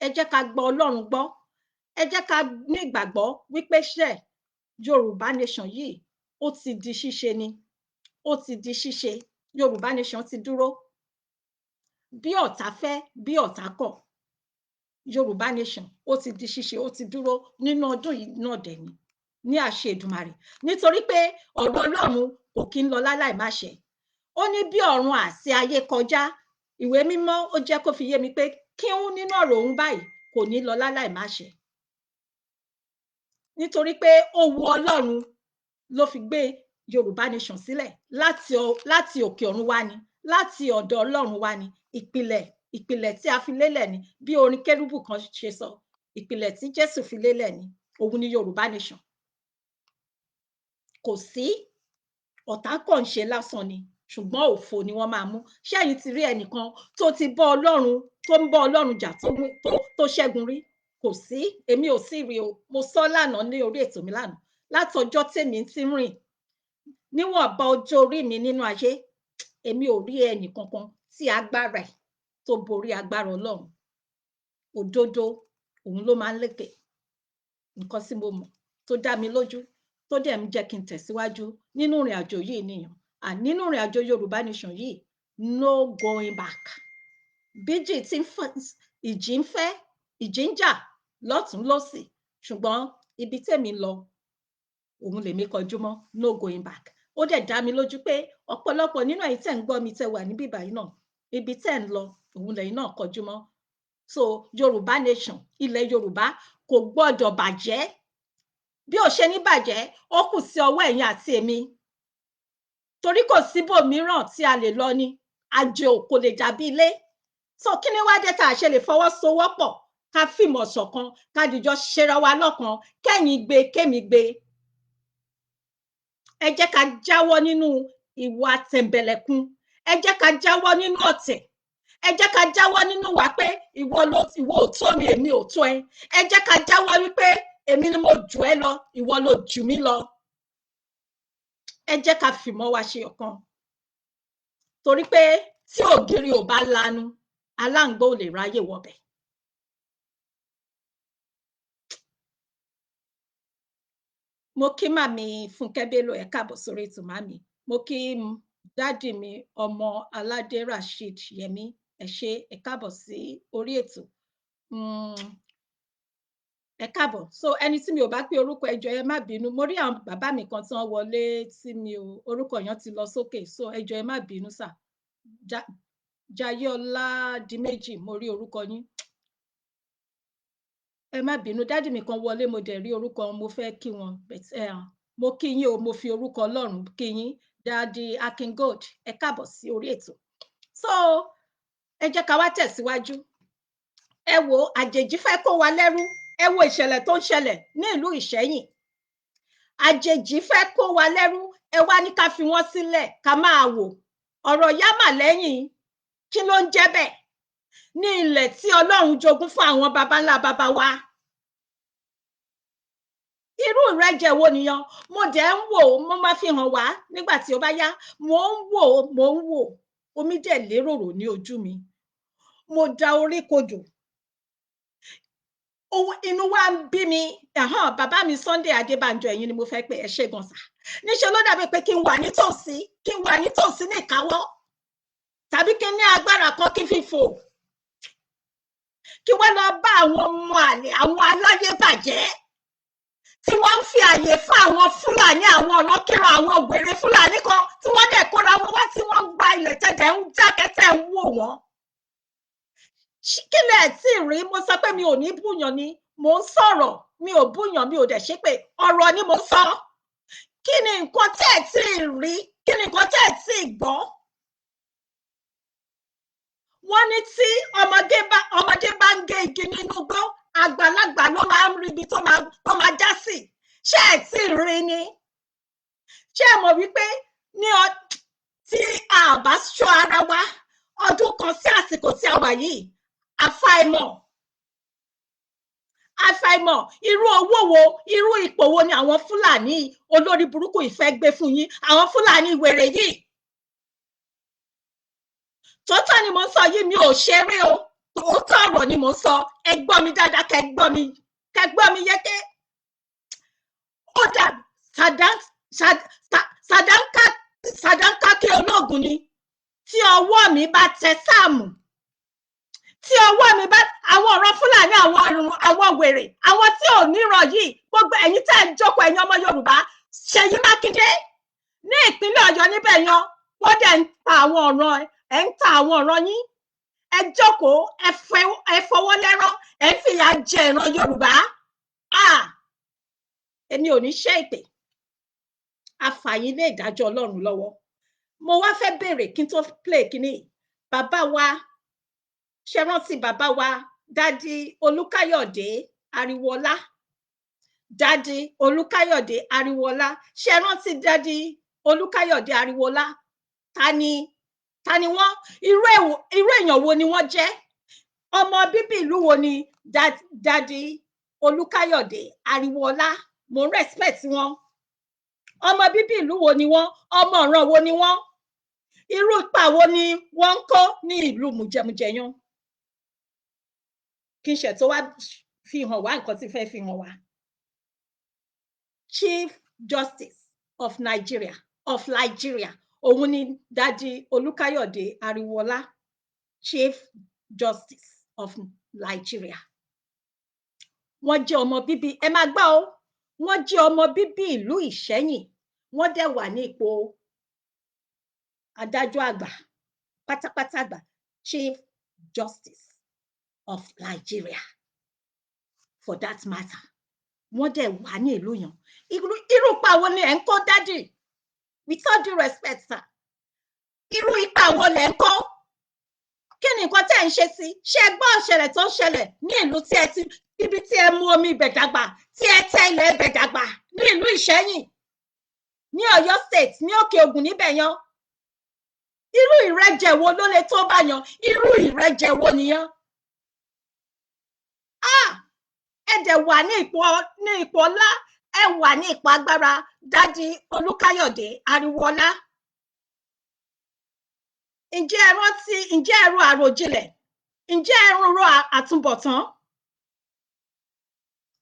Ẹ jẹ́ ká gbọ́ Ọlọ́run gbọ́, ẹ jẹ́ ká ní ìgbàgbọ́ wípé ṣe Yorùbá Nation yìí, ó ti di ṣíṣe ni, ó ti di ṣíṣe. Yorùbá Nation ti dúró. Bí ọ̀tá fẹ́, bí ọ̀tá kọ̀, Yorùbá Nation ó ti di ṣíṣe, ó ti dúró nínú ọdún yìí náà dẹ̀ ni, ní àṣẹ Èdùmàrè, nítorí pé ọ̀rọ̀ Ọlọ́run kò kí ń lọ láláì má ṣẹ. Ó ní bí ọ̀run àti ayé kọjá, ìwé mímọ́ ó jẹ́ kó fi yé mi pé kíún nínú ọ̀rọ̀ òun báyìí kò ní lọ láláì má ṣẹ, nítorí pé ó wu Ọlọ́run ló fi gbé Yorùbá Nation sílẹ̀ láti òkè ọ̀run wá ni, láti ọ̀dọ̀ Ọlọ́run wá ni. Ìpìlẹ̀ tí a fi lélẹ̀ ni, bí orin kérúbù kan ṣe sọ, ìpìlẹ̀ tí Jésù fi lélẹ̀ ni, òun ni Yorùbá Nation. Kò sí, ọ̀tá kàn ń ṣe lásán ni, ṣùgbọ́n òfo ni wọ́n máa mú. Ṣé ẹ̀yin ti rí ẹnìkan tó ti bọ́ Ọlọ́run, tó ń bọ́ Ọlọ́run jà, tó ṣẹ́gun rí? Kò sí, èmi ò sí rí o. Mo sọ lánàá ní orí ètò mi lánàá, látọjọ́ tèmi ti ń rìn níwọ̀nba ọjọ́ orí mi nínú ayé, èmi ò rí ẹnì kankan tí agbára ẹ̀ tó borí agbára Ọlọ́run. Òdodo òun ló máa ń lékè. Nǹkan tí mo mọ̀ tó dá mi lójú, tó dẹ̀ ń jẹ́ kí n tẹ̀síwájú nínú ìrìn àjò yìí nìyẹn, à nínú ìrìn àjò Yorùbá Nation yìí, no going back. Bíjì tí ń fẹ́, ìjì ń fẹ́, ìjì ń jà lọ́tùn lósì, ṣùgbọ́n ibi tèmi lọ òun lèmi kọjú mọ́, no going back. Ó dẹ̀ dá mi lójú pé ọ̀pọ̀lọpọ̀ nínú ẹ̀yin tẹ́ ń gbọ́ mi, tẹ́ wà níbí báyìí náà, ibi tẹ́ ń lọ òun lẹ́yìn náà kọjú mọ́. So Yorùbá Nation, ilẹ̀ Yorùbá kò gbọ́dọ̀ bàjẹ́. Bí ò ṣe ní bàjẹ́, ó kù sí ọwọ́ ẹ̀yin àti èmi, torí kò síbòmíràn tí a lè lọ ní àjò, kò lè dàbí ilé. So kí ni wá dé tá a ṣe lè fọwọ́sowọ́pọ̀, ká fìmọ̀ ṣọ̀kan, ká dìjọ ṣera wa lọ́kan, kẹ́yìn gbé, kémi gbé? Ẹ jẹ́ ká jáwọ́ nínú ìwà tẹ̀m̀bẹ̀lẹ̀kun, ẹ jẹ́ ká jáwọ́ nínú ọ̀tẹ̀, ẹ jẹ́ ká jáwọ́ nínú wà pé ìwọ ló, ìwọ ò tó mi, èmi ò tó ẹ. Ẹ jẹ́ ká jáwọ́ wípé èmi ni mo jù ẹ́ lọ, ìwọ ló jù mí lọ. Ẹ jẹ́ ká fìmọ̀ wa ṣe ọ̀kan, torí pé tí ògiri ò bá lanu, aláǹgbá ò lè ráyè wọbẹ̀. Mo kí màmí Fúnkẹ́ Bello, ẹ káàbọ̀ sórí ètò, màmí. Mo kí daddy mi, ọmọ aládé Rasheed Yẹmí, ẹ ṣé, ẹ káàbọ̀ sí orí ètò. Ẹ káàbọ̀. So ẹni tí mi ò bá pé orúkọ, ẹ jọ̀ọ́, ẹ má bínú. Mo rí àwọn bàbá mi kan tí wọ́n wọlé tí mi ò, orúkọ yẹn ti lọ sókè, so ẹ jọ̀ọ́, ẹ má bínú sà. Jayéọlá Diméjì, mo rí orúkọ yín, ẹ má bínú. Daddy mi kan wọlé, mo dẹ̀ rí orúkọ wọn, mo fẹ́ kí wọn, but mo kí yín o, mo fi orúkọ Ọlọ́run kí yín. Daddy Akin Gold, ẹ káàbọ̀ sí orí ètò. So ẹ jẹ́ ká wá tẹ̀síwájú. Ẹ wo, àjèjì fẹ́ kó wa lẹ́rú. Ẹ wo ìṣẹ̀lẹ̀ tó ń ṣẹlẹ̀ ní ìlú Ìṣẹ́yìn. Àjèjì fẹ́ kó wa lẹ́rú, ẹ wá ní ká fi wọ́n sílẹ̀ ká máa wò. Ọ̀rọ̀ yámà lẹ́yìn, kí ló ń jẹ́ bẹ́ẹ̀ ní ilẹ̀ tí Ọlọ́run jogún fún àwọn baba ńlá baba wa? Irú ìrẹ́jẹ wo nìyẹn? Mo dẹ̀ ń wò ó, mo máa fi hàn wá nígbà tí ó bá yá. Mo ń wò ó, mo ń wò, omi dẹ̀ léròrò ní ojú mi, mo da orí kodò, inú wa ń bí mi. Bàbá mi Sunday Adébánjọ, ẹ̀yin ni mo fẹ́ pé, ẹ ṣé gan sà. Níṣẹ́ ló dàbí pé kí n wà nítòsí, kí n wà nítòsí ní ìkáwọ́, tàbí kí n ní agbára kan kí n fi fò, kí wọ́n lọ bá àwọn ọmọ àlè, àwọn aláyébàjẹ́ tí wọ́n ń fi àyè fún àwọn Fúlàní, àwọn ọ̀rọ̀kìrọ̀, àwọn wèrè Fúlàní kan tí wọ́n dẹ̀ kóra wọn wá, tí wọ́n ń gba ilẹ̀ tẹ̀dẹ̀ ń dákẹ́ tẹ̀ ń wò wọ́n. Kí lẹ̀ tí rí? Mo sọ pé mi ò ní búyàn ni mò ń sọ̀rọ̀, mi ò búyàn, mi ò dẹ̀ ṣépè, ọ̀rọ̀ ni mo sọ. Kí ni nǹkan tẹ́ ẹ̀ tí ì rí? Kí ni nǹkan tẹ́ ẹ̀ tí ì gbọ́? Wọ́n ní tí ọmọdé bá ń gé igi nínú igbó, àgbàlagbà ló máa ń rí ibi tó máa já sí. Ṣé ẹ̀ tí ì rí ni? Ṣé ẹ mọ̀ wípé ní ọ tí a bá ṣọ́ ara wa, ọdún kan sí àsìkò tí a wà yìí, àfàìmọ̀ irú owó wo, irú ipò wo ni àwọn Fúlàní olórí burúkú yìí fẹ́ gbé fún yín, àwọn Fúlàní wèrè yìí? Tòótọ́ ni mo ń sọ yìí, mi ò ṣeré o. Tòótọ́ ọ̀rọ̀ ni mo ń sọ. Ẹ gbọ́ mi dáadáa, kẹ́ gbọ́ mi, kẹ́ gbọ́ mi yéké. Ó dà sàdánkà kí olóògùn ni. Tí ọwọ́ mi bá tẹ sáàmù, tí ọwọ́ mi bá àwọn ọ̀rọ̀ Fúlàní, àwọn wèrè, àwọn tí ò níran yìí, gbogbo ẹ̀yin tẹ́ ẹ̀ ń jókòó, ẹ̀yin ọmọ Yorùbá, Ṣèyí Mákindé ní ìpínlẹ̀ Ọ̀yọ́ níbẹ̀ yan, wọ́n dẹ̀ ń ta àwọn ọ̀ràn ẹ̀, ń ta àwọn ọ̀ràn yín. Ẹ jókòó, ẹ fọwọ́ lẹ́rán, ẹ ń fìyà jẹ ìran Yorùbá. Ah, èmi ò ní ṣe ìpè àfàyín lé ìdájọ́ Ọlọ́run lọ́wọ́. Mo wá fẹ́ béèrè kí n tó play kínní. Bàbá wa, ṣe rántí bàbá wa, Daddy Olúkáyọ̀dé Ariwọlá? Daddy Olúkáyọ̀dé Ariwọlá, ṣe rántí Daddy Olúkáyọ̀dé Ariwọlá? Ta ni wọ́n? Irú èèyàn wo ni wọ́n jẹ́? Ọmọ bíbí ìlú wo ni Daddy Olúkáyọ̀dé Ariwọlá? Mo ń respect wọn. Ọmọ bíbí ìlú wo ni wọ́n? Ọmọ ọ̀ràn wo ni wọ́n? Irú ipa wo ni wọ́n ń kó ní ìlú mùjẹmùjẹyàn? Kí n ṣe tó wá fi hàn wá nǹkan tí fẹ́ fi hàn wá. Chief Justice of Nigeria, òun ni Daddy Olúkáyọ̀dé Ariwọlá, Chief Justice of Nigeria. Wọ́n jẹ́ ọmọ bíbí, ẹ máa gbọ́ o, wọ́n jẹ́ ọmọ bíbí ìlú Ìṣẹ́yìn. Wọ́n dẹ̀ wà ní ipò adájọ́ àgbà pátápátá àgbà, Chief Justice of Nigeria for that matter. Wọ́n dẹ̀ wà ní ìlú yẹn. Irú ipa wo ni ẹ̀ ń kó, Daddy? With all due respect, sir, irú ipa wo lẹ̀ ń kó? Kí ni nǹkan tẹ́ ẹ̀ ń ṣe sí? Ṣé ẹ gbọ́ ìṣẹ̀lẹ̀ tó ń ṣẹlẹ̀ ní ìlú tí ẹ ti, ibi tí ẹ mú omi ibẹ̀ dàgbà, tí ẹ tẹ ilẹ̀ ibẹ̀ dàgbà, ní ìlú Ìṣẹ́yìn, ní Ọ̀yọ́ State, ní Òkè Ògùn níbẹ̀ yan? Irú ìrẹ́jẹ wo ló lè tó bá yan? Irú ìrẹ́jẹ wo nìyẹn? Ah, ẹ dẹ̀ wà ní ipò ọlá, ẹ wà ní ipò agbára, Daddy Olúkáyọ̀dé Ariwọlá. Ǹjẹ́ ẹ rántí? Ǹjẹ́ ẹ ro àròjinlẹ̀? Ǹjẹ́ ẹ ro àtúbọ̀tán?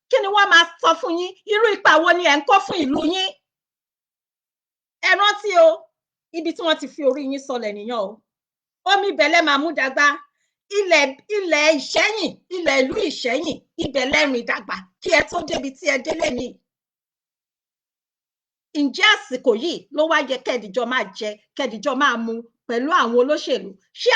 Kí ni wọ́n máa sọ fún yín? Irú ipa wo ni ẹ̀ ń kó fún ìlú yín? Ẹ rántí o, ibi tí wọ́n ti fi orí yín sọlẹ̀ nìyẹn o. Omi ibẹ̀ lẹ máa mú dàgbà. Ilẹ̀ Ìṣẹ́yìn, ilẹ̀ ìlú Ìṣẹ́yìn, ibẹ̀ lẹ́rìn dàgbà kí ẹ tó débi tí ẹ délé ní. Ǹjẹ́ àsìkò yìí ló wá yẹ kẹ́ẹ̀dìjọ máa jẹ, kẹ́ẹ̀dìjọ máa mu pẹ̀lú àwọn olóṣèlú? Ṣé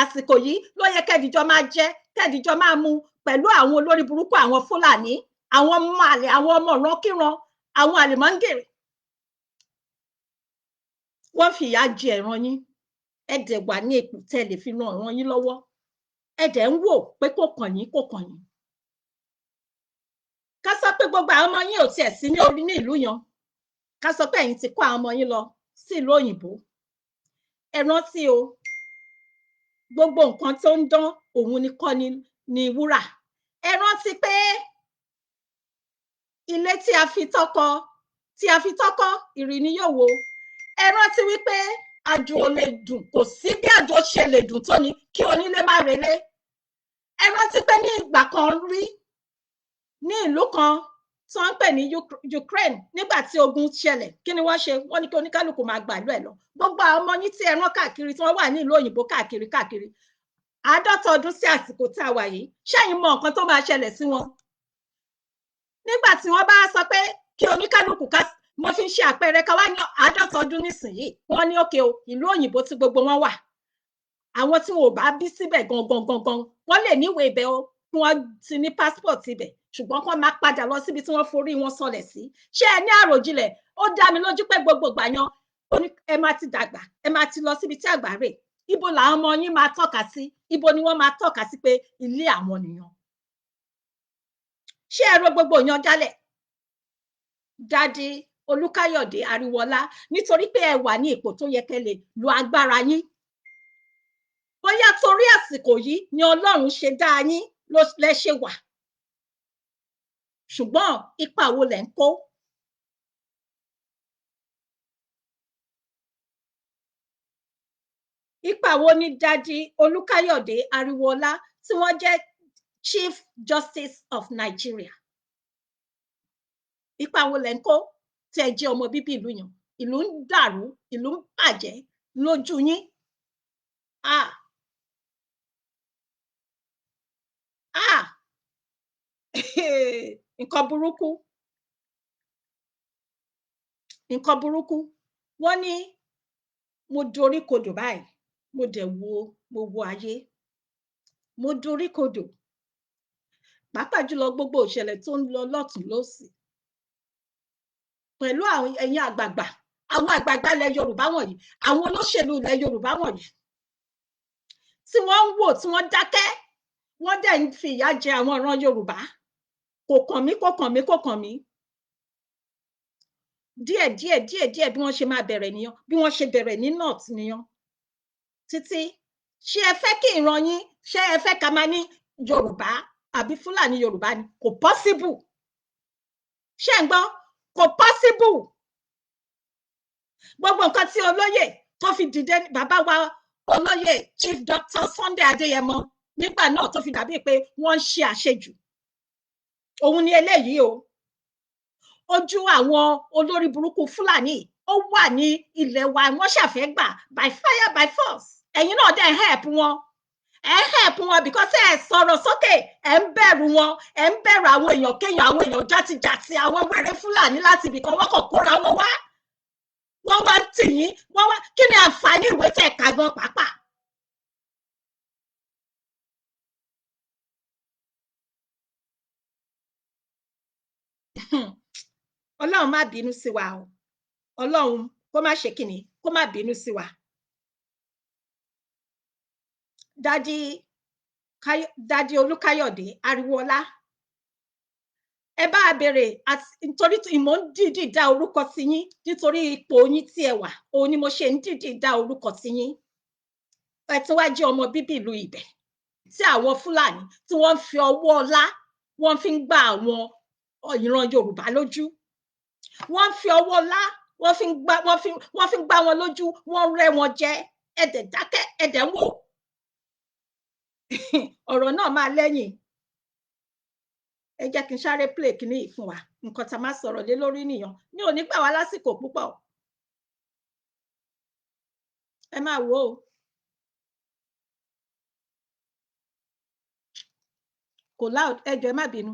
àsìkò yìí ló yẹ kẹ́ẹ̀dìjọ máa jẹ, kẹ́ẹ̀dìjọ máa mu pẹ̀lú àwọn olórí burúkú, àwọn Fúlàní, àwọn ọmọ àlè, àwọn ọmọ ìrankíran, àwọn àlèmọ́ngèrè? Wọ́n fi ìyà jẹ ìran yín. Ẹ dẹ̀ wà ní ipò tẹ́ ẹ lè fi ran ìran yín lọ́wọ́. Ẹ dẹ̀ ń wò pé kò kàn yín, kò kàn yín. Ká sọ pé gbogbo àwọn ọmọ yín ò tiẹ̀ sí ní orí ní ìlú yan, ká sọ pé ẹ̀yin ti kó àwọn ọmọ yín lọ sí ìlú òyìnbó. Ẹ rántí o, gbogbo nǹkan tó ń dán òun ni kọ́ ni wúrà. Ẹ rántí pé ilé tí a fi tọ́kọ́ ìrì ni yóò wó. Ẹ rántí wípé àjò ò lè dùn, kò sí bí àjò ṣe lè dùn tó ní kí onílé má relé. Ẹ rántí pé ní ìgbà kan rí, ní ìlú kan tí wọ́n ń pè ní Ukraine, nígbà tí ogun ṣẹlẹ̀, kí ni wọ́n ṣe? Wọ́n ní kí oníkálukú máa gbà ìlú ẹ̀ lọ. Gbogbo àwọn ọmọ yín tí ẹ rán káàkiri, tí wọ́n wà ní ìlú òyìnbó káàkiri káàkiri, 50 ọdún sí àsìkò tá a wà yìí, ṣẹ́yìn mọ nǹkan tó máa ṣẹlẹ̀ sí wọn nígbà tí wọ́n bá sọ pé kí oníkálukú ká? Mo fi ń ṣe àpẹẹrẹ. Ká wá ní 50 ọdún nísìnyìí, wọ́n ní òkè o, ìlú òyìnbó tí gbogbo wọn wà, àwọn tí wọn ò bá bí síbẹ̀ gangan gangan, wọ́n lè níwèé ibẹ̀ o, kí wọ́n ti ní passport ibẹ̀, ṣùgbọ́n kí wọ́n máa padà lọ síbi tí wọ́n forí wọn sọlẹ̀ sí. Ṣé ẹ ní àròjinlẹ̀? Ó dá mi lójú pé gbogbo ìgbà yan Ẹ máa ti dàgbà, ẹ máa ti lọ síbi tí àgbà rè. Ibo làwọn ọmọ yín máa tọ́ka sí? Ibo ni wọ́n máa tọ́ka sí pé ilé àwọn nìyẹn? Ṣé ẹ ro gbogbo ìyan jálẹ̀? Dádì Olúkáyọ̀dé Ariwọlá, nítorí pé ẹ wà ní ipò tó yẹ kẹ́ lè lo agbára yín, bóyá torí àsìkò yìí ni Ọlọ́run ṣe dá yín lẹ ṣe wà, ṣùgbọ́n ipa wo lẹ ń kó? Ipa wo ni Dádì Olúkáyọ̀dé Ariwọlá tí wọ́n jẹ́ Chief Justice of Nigeria, ipa wo lẹ ń kó tí ẹ jẹ́ ọmọ bíbí ìlú yẹn? Ìlú ń dàrú, ìlú ń bàjẹ́ lójú yín. Ah ah, nǹkan burúkú, nǹkan burúkú. Wọ́n ní mo dorí kodò báyìí, mo dẹ̀ wo, mo wo ayé, mo dorí kodò, pàápàá jùlọ gbogbo ìṣẹ̀lẹ̀ tó ń lọ lọ́tùn lósì pẹ̀lú àwọn ẹ̀yin àgbààgbà, àwọn àgbààgbà ilẹ̀ Yorùbá wọ̀nyí, àwọn olóṣèlú ilẹ̀ Yorùbá wọ̀nyí tí wọ́n ń wò, tí wọ́n dákẹ́, wọ́n dẹ̀ ń fi ìyà jẹ àwọn ìran Yorùbá. Kò kàn mí, kò kàn mí, kò kàn mí. Díẹ̀ díẹ̀ díẹ̀ díẹ̀ bí wọ́n ṣe máa bẹ̀rẹ̀ nìyẹn, bí wọ́n ṣe bẹ̀rẹ̀ ní north nìyẹn. Títí ṣé ẹ fẹ́ kí ìran yín, ṣé ẹ fẹ́ ká máa ní Yorùbá àbí Fúlàní Yorùbá ni? Kò possible. Ṣé ń gbọ́? Kò possible. Gbogbo nǹkan tí olóyè tó fi dìde, bàbá wa olóyè Chief Dr. Sunday Adéyẹmọ nígbà náà, tó fi dàbí pé wọ́n ń ṣe àṣejù, òun ni eléyìí o. Ojú àwọn olórí burúkú Fúlàní ó wà ní ilẹ̀ wa, wọ́n ṣàfẹ́ gbà by fire by force. Ẹ̀yin náà dẹ̀ help wọn, ẹ help wọn because ẹ sọ̀rọ̀ sókè, ẹ ń bẹ̀rù wọn, ẹ ń bẹ̀rù àwọn èèyàn kéèyàn, àwọn èèyàn játijàti, àwọn wẹ̀rẹ̀ Fúlàní láti ibìkan, wọ́n kàn kóra wọn wá, wọ́n wá tì yín, wọ́n wá. Kí ni àǹfààní ìwé tẹ̀ ká gan pàápàá? Ọlọ́run má bínú sí wa o, Ọlọ́run kó má ṣe kíni, kó má bínú sí wa. Dádì Olúkáyọ̀dé Ariwọlá, ẹ bá a béèrè, nítorí ìmọ̀ ń dìídì dá orúkọ sí yín, nítorí ipò yín tí ẹ wà, òun ni mo ṣe ń dìídì dá orúkọ sí yín. Ẹ tún wá jẹ́ ọmọ bíbí ìlú ibẹ̀ tí àwọn Fúlàní tí wọ́n ń fi ọwọ́ ọlá, wọ́n fi ń gbá àwọn ìran Yorùbá lójú, wọ́n ń fi ọwọ́ ọlá, wọ́n fi ń gbá, wọ́n fi ń gbá wọn lójú, wọ́n rẹ́ wọn jẹ, ẹ dẹ̀ dákẹ́, ẹ dẹ̀ ń wò. Ọ̀rọ̀ náà máa lẹ́yìn. Ẹ jẹ́ kí n sáré play kíní yìí fún wa, nǹkan tá a máa sọ̀rọ̀ lé lórí nìyẹn. Mi ò ní gbà wá lásìkò púpọ̀, ẹ máa wò ó. Kò loud, ẹ jọ̀ọ́ ẹ má bínú.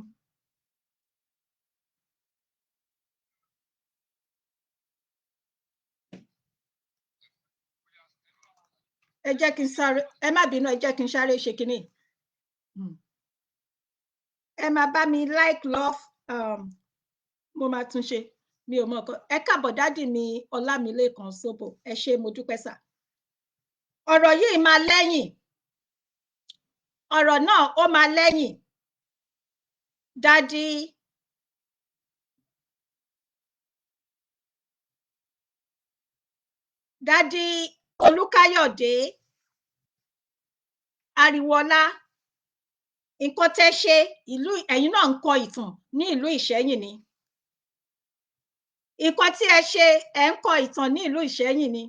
Ẹ jẹ́ kí n sáré, ẹ má bínú, ẹ jẹ́ kí n sáré ṣe kíní. Ẹ máa bá mi like, love, mo máa tún ṣe, mi ò mọ nǹkan. Ẹ káàbọ̀ dádì mi Ọlámilékan Sóbò, ẹ ṣé, mo dúpẹ́ sà. Ọ̀rọ̀ yìí máa lẹ́yìn, ọ̀rọ̀ náà ó máa lẹ́yìn. Dádì Olúkáyọ̀dé Ariwọlá, nǹkan tẹ́ ṣe ìlú, ẹ̀yin náà ń kọ ìtàn ní ìlú Ìṣẹ́yìn ni. Nǹkan tí ẹ ṣe, ẹ ń kọ ìtàn ní ìlú Ìṣẹ́yìn ni.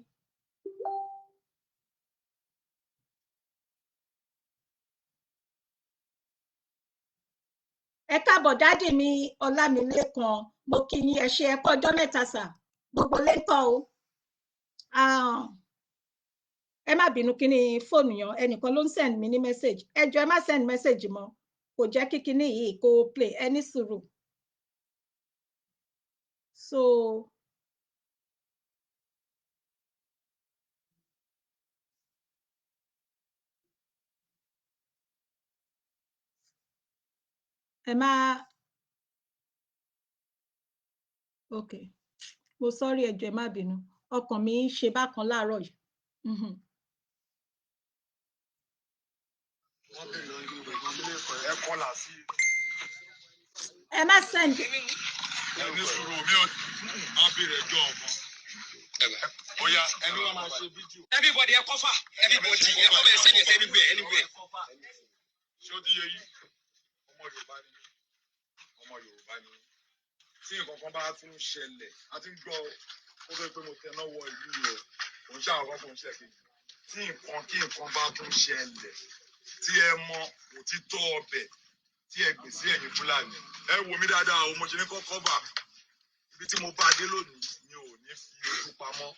Ẹ káàbọ̀ dádì mi Ọlámilékan, mo kí yín, ẹ ṣé, ẹ kú ọjọ́ mẹ́ta sà, gbogbo lẹ́ńkọ́ o. Ẹ má bínú, kí ni fóònù yẹn, ẹnìkan ló ń send mi ní message. Ẹ jọ̀ọ́ ẹ má send message mọ́, kò jẹ́ kí kinní yìí kó play, ẹ ní sùúrù. So ẹ má, okay, mo sorry, ẹ jọ̀ọ́ ẹ má bínú. Ọkàn mi ń ṣe bákan láàárọ̀ yìí. Ẹ kọlà sí. Ẹ má send. Ẹ ní sùúrù, mi ò má bèrè ẹjọ́ ọmọ. Bóyá ẹni wọn máa ṣe fídíò. Everybody ẹ cover, everybody ẹ cover, ẹ send it anywhere, anywhere. Ṣé ó ti yé yín? Ọmọ Yorùbá ni mí. Ọmọ Yorùbá ni mí. Tí nǹkan kan bá tún ṣẹlẹ̀, a ti ń gbọ́ ó fẹ́ pé mo tẹná wọ ìlú yìí o. Kò ń ṣàwọn kò ń ṣe kejì. Tí nǹkan kí nǹkan bá tún ṣẹlẹ̀, tí ẹ mọ òtítọ́ ọbẹ̀ tí ẹ gbèsè ẹ̀yìn Fúlàní. Ẹ wò mí dáadáa o, mo ṣe ní kọ́ cover. Ibi tí mo bá dé lónìí mi ò ní fi ojú pamọ́.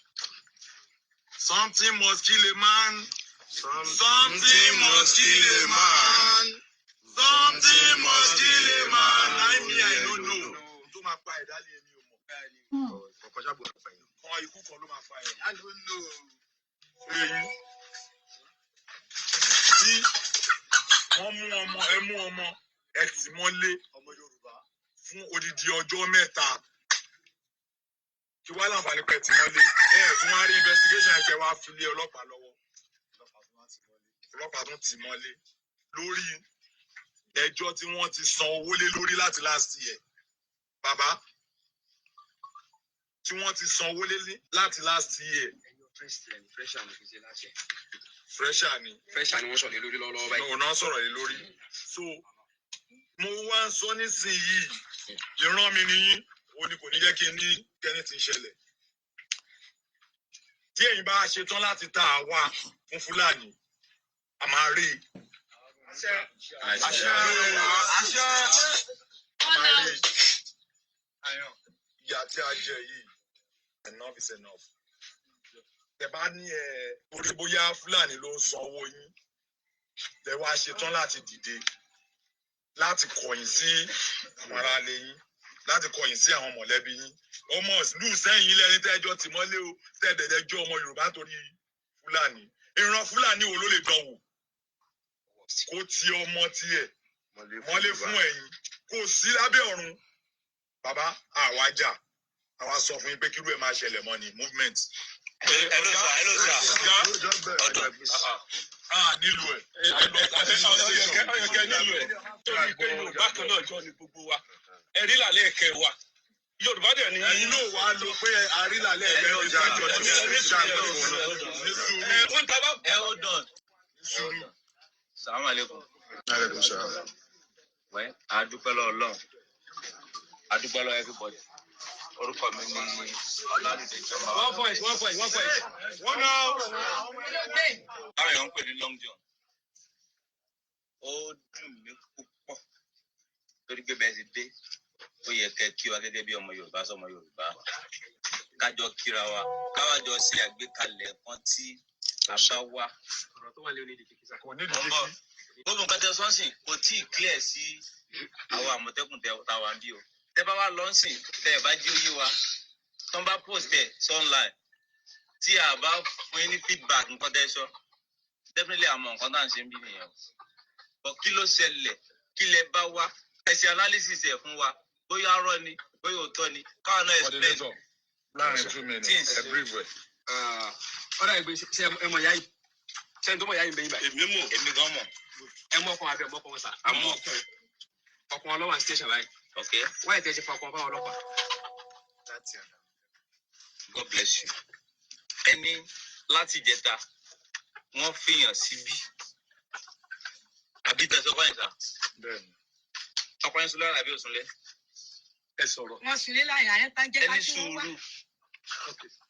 Something must kill a man. Something must kill a man. Something must kill a man. I mean, I don't know. Tó máa pa ẹ̀dá lé mi ò mọ̀. Kan ikú kan ló máa fa ẹ̀. I don't know. Èyí tí wọ́n mú ọmọ, ẹ mú ọmọ, ẹ tì mọ́lé Ọmọ Yorùbá. fún odidi ọjọ́ 3. Kí wá láǹfààní pẹ̀ tì mọ́lé? Ẹ ẹ̀ tún wá rí investigation, ẹ̀jẹ̀ wá fi lé ọlọ́pàá lọ́wọ́. Ọlọ́pàá tún tì mọ́lé lórí ẹjọ́ tí wọ́n ti san owó lé lórí láti last year. Bàbá, tí wọ́n ti san owó lé láti last year. Fresher ni kì í ṣe láṣẹ. Fresher ni. Fresher ni wọ́n sọ̀rọ̀ lé lórí lọ́wọ́lọ́wọ́ báyìí. Òun náà sọ̀rọ̀ lé lórí. So mo wá ń sọ nísìnyìí, ìran mi nìyí, òun ni kò ní jẹ́ kí n ní kẹ́ni tí ń ṣẹlẹ̀. Tí ẹ̀yin bá ṣetán láti ta àwa fún Fúlàní, a máa rí i. Àṣẹ. Àṣẹ. Àṣẹ. A máa rí i. Ìyà tí a jẹ yìí, enough is enough. Tẹ bá ní ẹ orí bóyá Fúlàní ló ń san owó yín, tẹ wá ṣetán láti dìde láti kọ̀yìn sí àwọn aráalé yín, láti kọ̀yìn sí àwọn mọ̀lẹ́bí yín. Ọmọ ìlú sẹ́yìn lẹ́ni tẹ́jọ́ tì mọ́lé o, tẹ́ẹ̀dẹ̀dẹ̀ jọ ọmọ Yorùbá torí Fúlàní. Ìran Fúlàní wo ló lè dán wò kó ti ọmọ tiẹ̀ mọ́lé fún ẹ̀yin? Kò sí lábẹ́ ọ̀run. Bàbá, àwa jà, àwa sọ fún yín pé kírú ẹ̀ máa ṣẹlẹ̀ mọ́ ni movement. Hello sir, hello sir. Ọ̀dọ̀ ah nílùú ẹ̀. Ọ̀yọ̀kẹ́ nílùú ẹ̀, torí pé Yorùbá kan náà jọ ni gbogbo wa, ẹ̀rí làlẹ́ ẹ̀kẹ́ wa, Yorùbá dẹ̀ ní. Ẹ̀yin náà wàá lo pé àrílàlẹ̀ ẹ̀rọ ìjọ ti ní sùúrù. Ẹ wọ́n ta bá. Ẹ hold on. Ní sùúrù. Salaam alaikum. Wẹ́ a dúpẹ́ lọ́wọ́ Ọlọ́run. A dúpẹ́ lọ́wọ́ everybody. Orúkọ mi ni Ọládìdé Jọba. One voice, one voice, one voice. One now. Táwọn èèyàn ń pè ní Long John. Ó dùn mí púpọ̀ torí pé bẹ́ẹ̀ ti dé. Ó yẹ kẹ́ kí wa gẹ́gẹ́ bí ọmọ Yorùbá sọmọ Yorùbá. Kájọ kíra wa, káwá jọ ṣe àgbékalẹ̀ kan tí a bá wá. Ọ̀rọ̀ tó wà lé onídìí kíkí sá. Kò ní ìdí kíkí. Gbogbo nǹkan tẹ sọ́nsìn kò tí ì clear sí àwọn àmọ̀tẹ́kùn tẹ ta wà bí o. Tẹ bá wá lọ́nsìn, tẹ ẹ bá jí oyé wa, tọ́ bá post ẹ̀ sí online, tí a bá fún yín ní feedback nǹkan tẹ sọ, definitely àmọ́ nǹkan tá à ń ṣe ń bí nìyẹn o. But kí ló ṣẹlẹ̀? Kí lẹ bá wá? Ẹ ṣe analysis ẹ̀ fún wa, bóyá arọ́ ni, bóyá òótọ́ ni, káwọn náà explain. Coordinator, láàrin 2 minutes, Things. ẹ brief ẹ. Ọ̀rọ̀ ẹgbẹ́ ṣe ẹ mọ̀ yá yìí. Ṣé ẹni tó mọ̀ yá yìí ń bẹ yín báyìí? Èmi mọ̀. Èmi gan mọ̀. Ẹ mọ̀ ọkàn àbẹ̀ mọ̀ ọkàn wọn sà. Àmọ́. Ọkàn ọlọ́wà ní station báyìí. Ok. Wáyé tẹ́ ṣe fa ọkàn fáwọn ọlọ́pàá. God bless you. Ẹni láti ìjẹta wọ́n fìyàn síbí. Àbí tẹ̀sán fáyìn sá. Bẹ́ẹ̀ni. Ọkùnrin sùn lára àbí òsùnlé. Ẹ sọ̀rọ̀. Wọ́n sùn lé láyà ẹ̀ tán jẹ́ ká Ẹni tí wọ́n wá. sùúrù.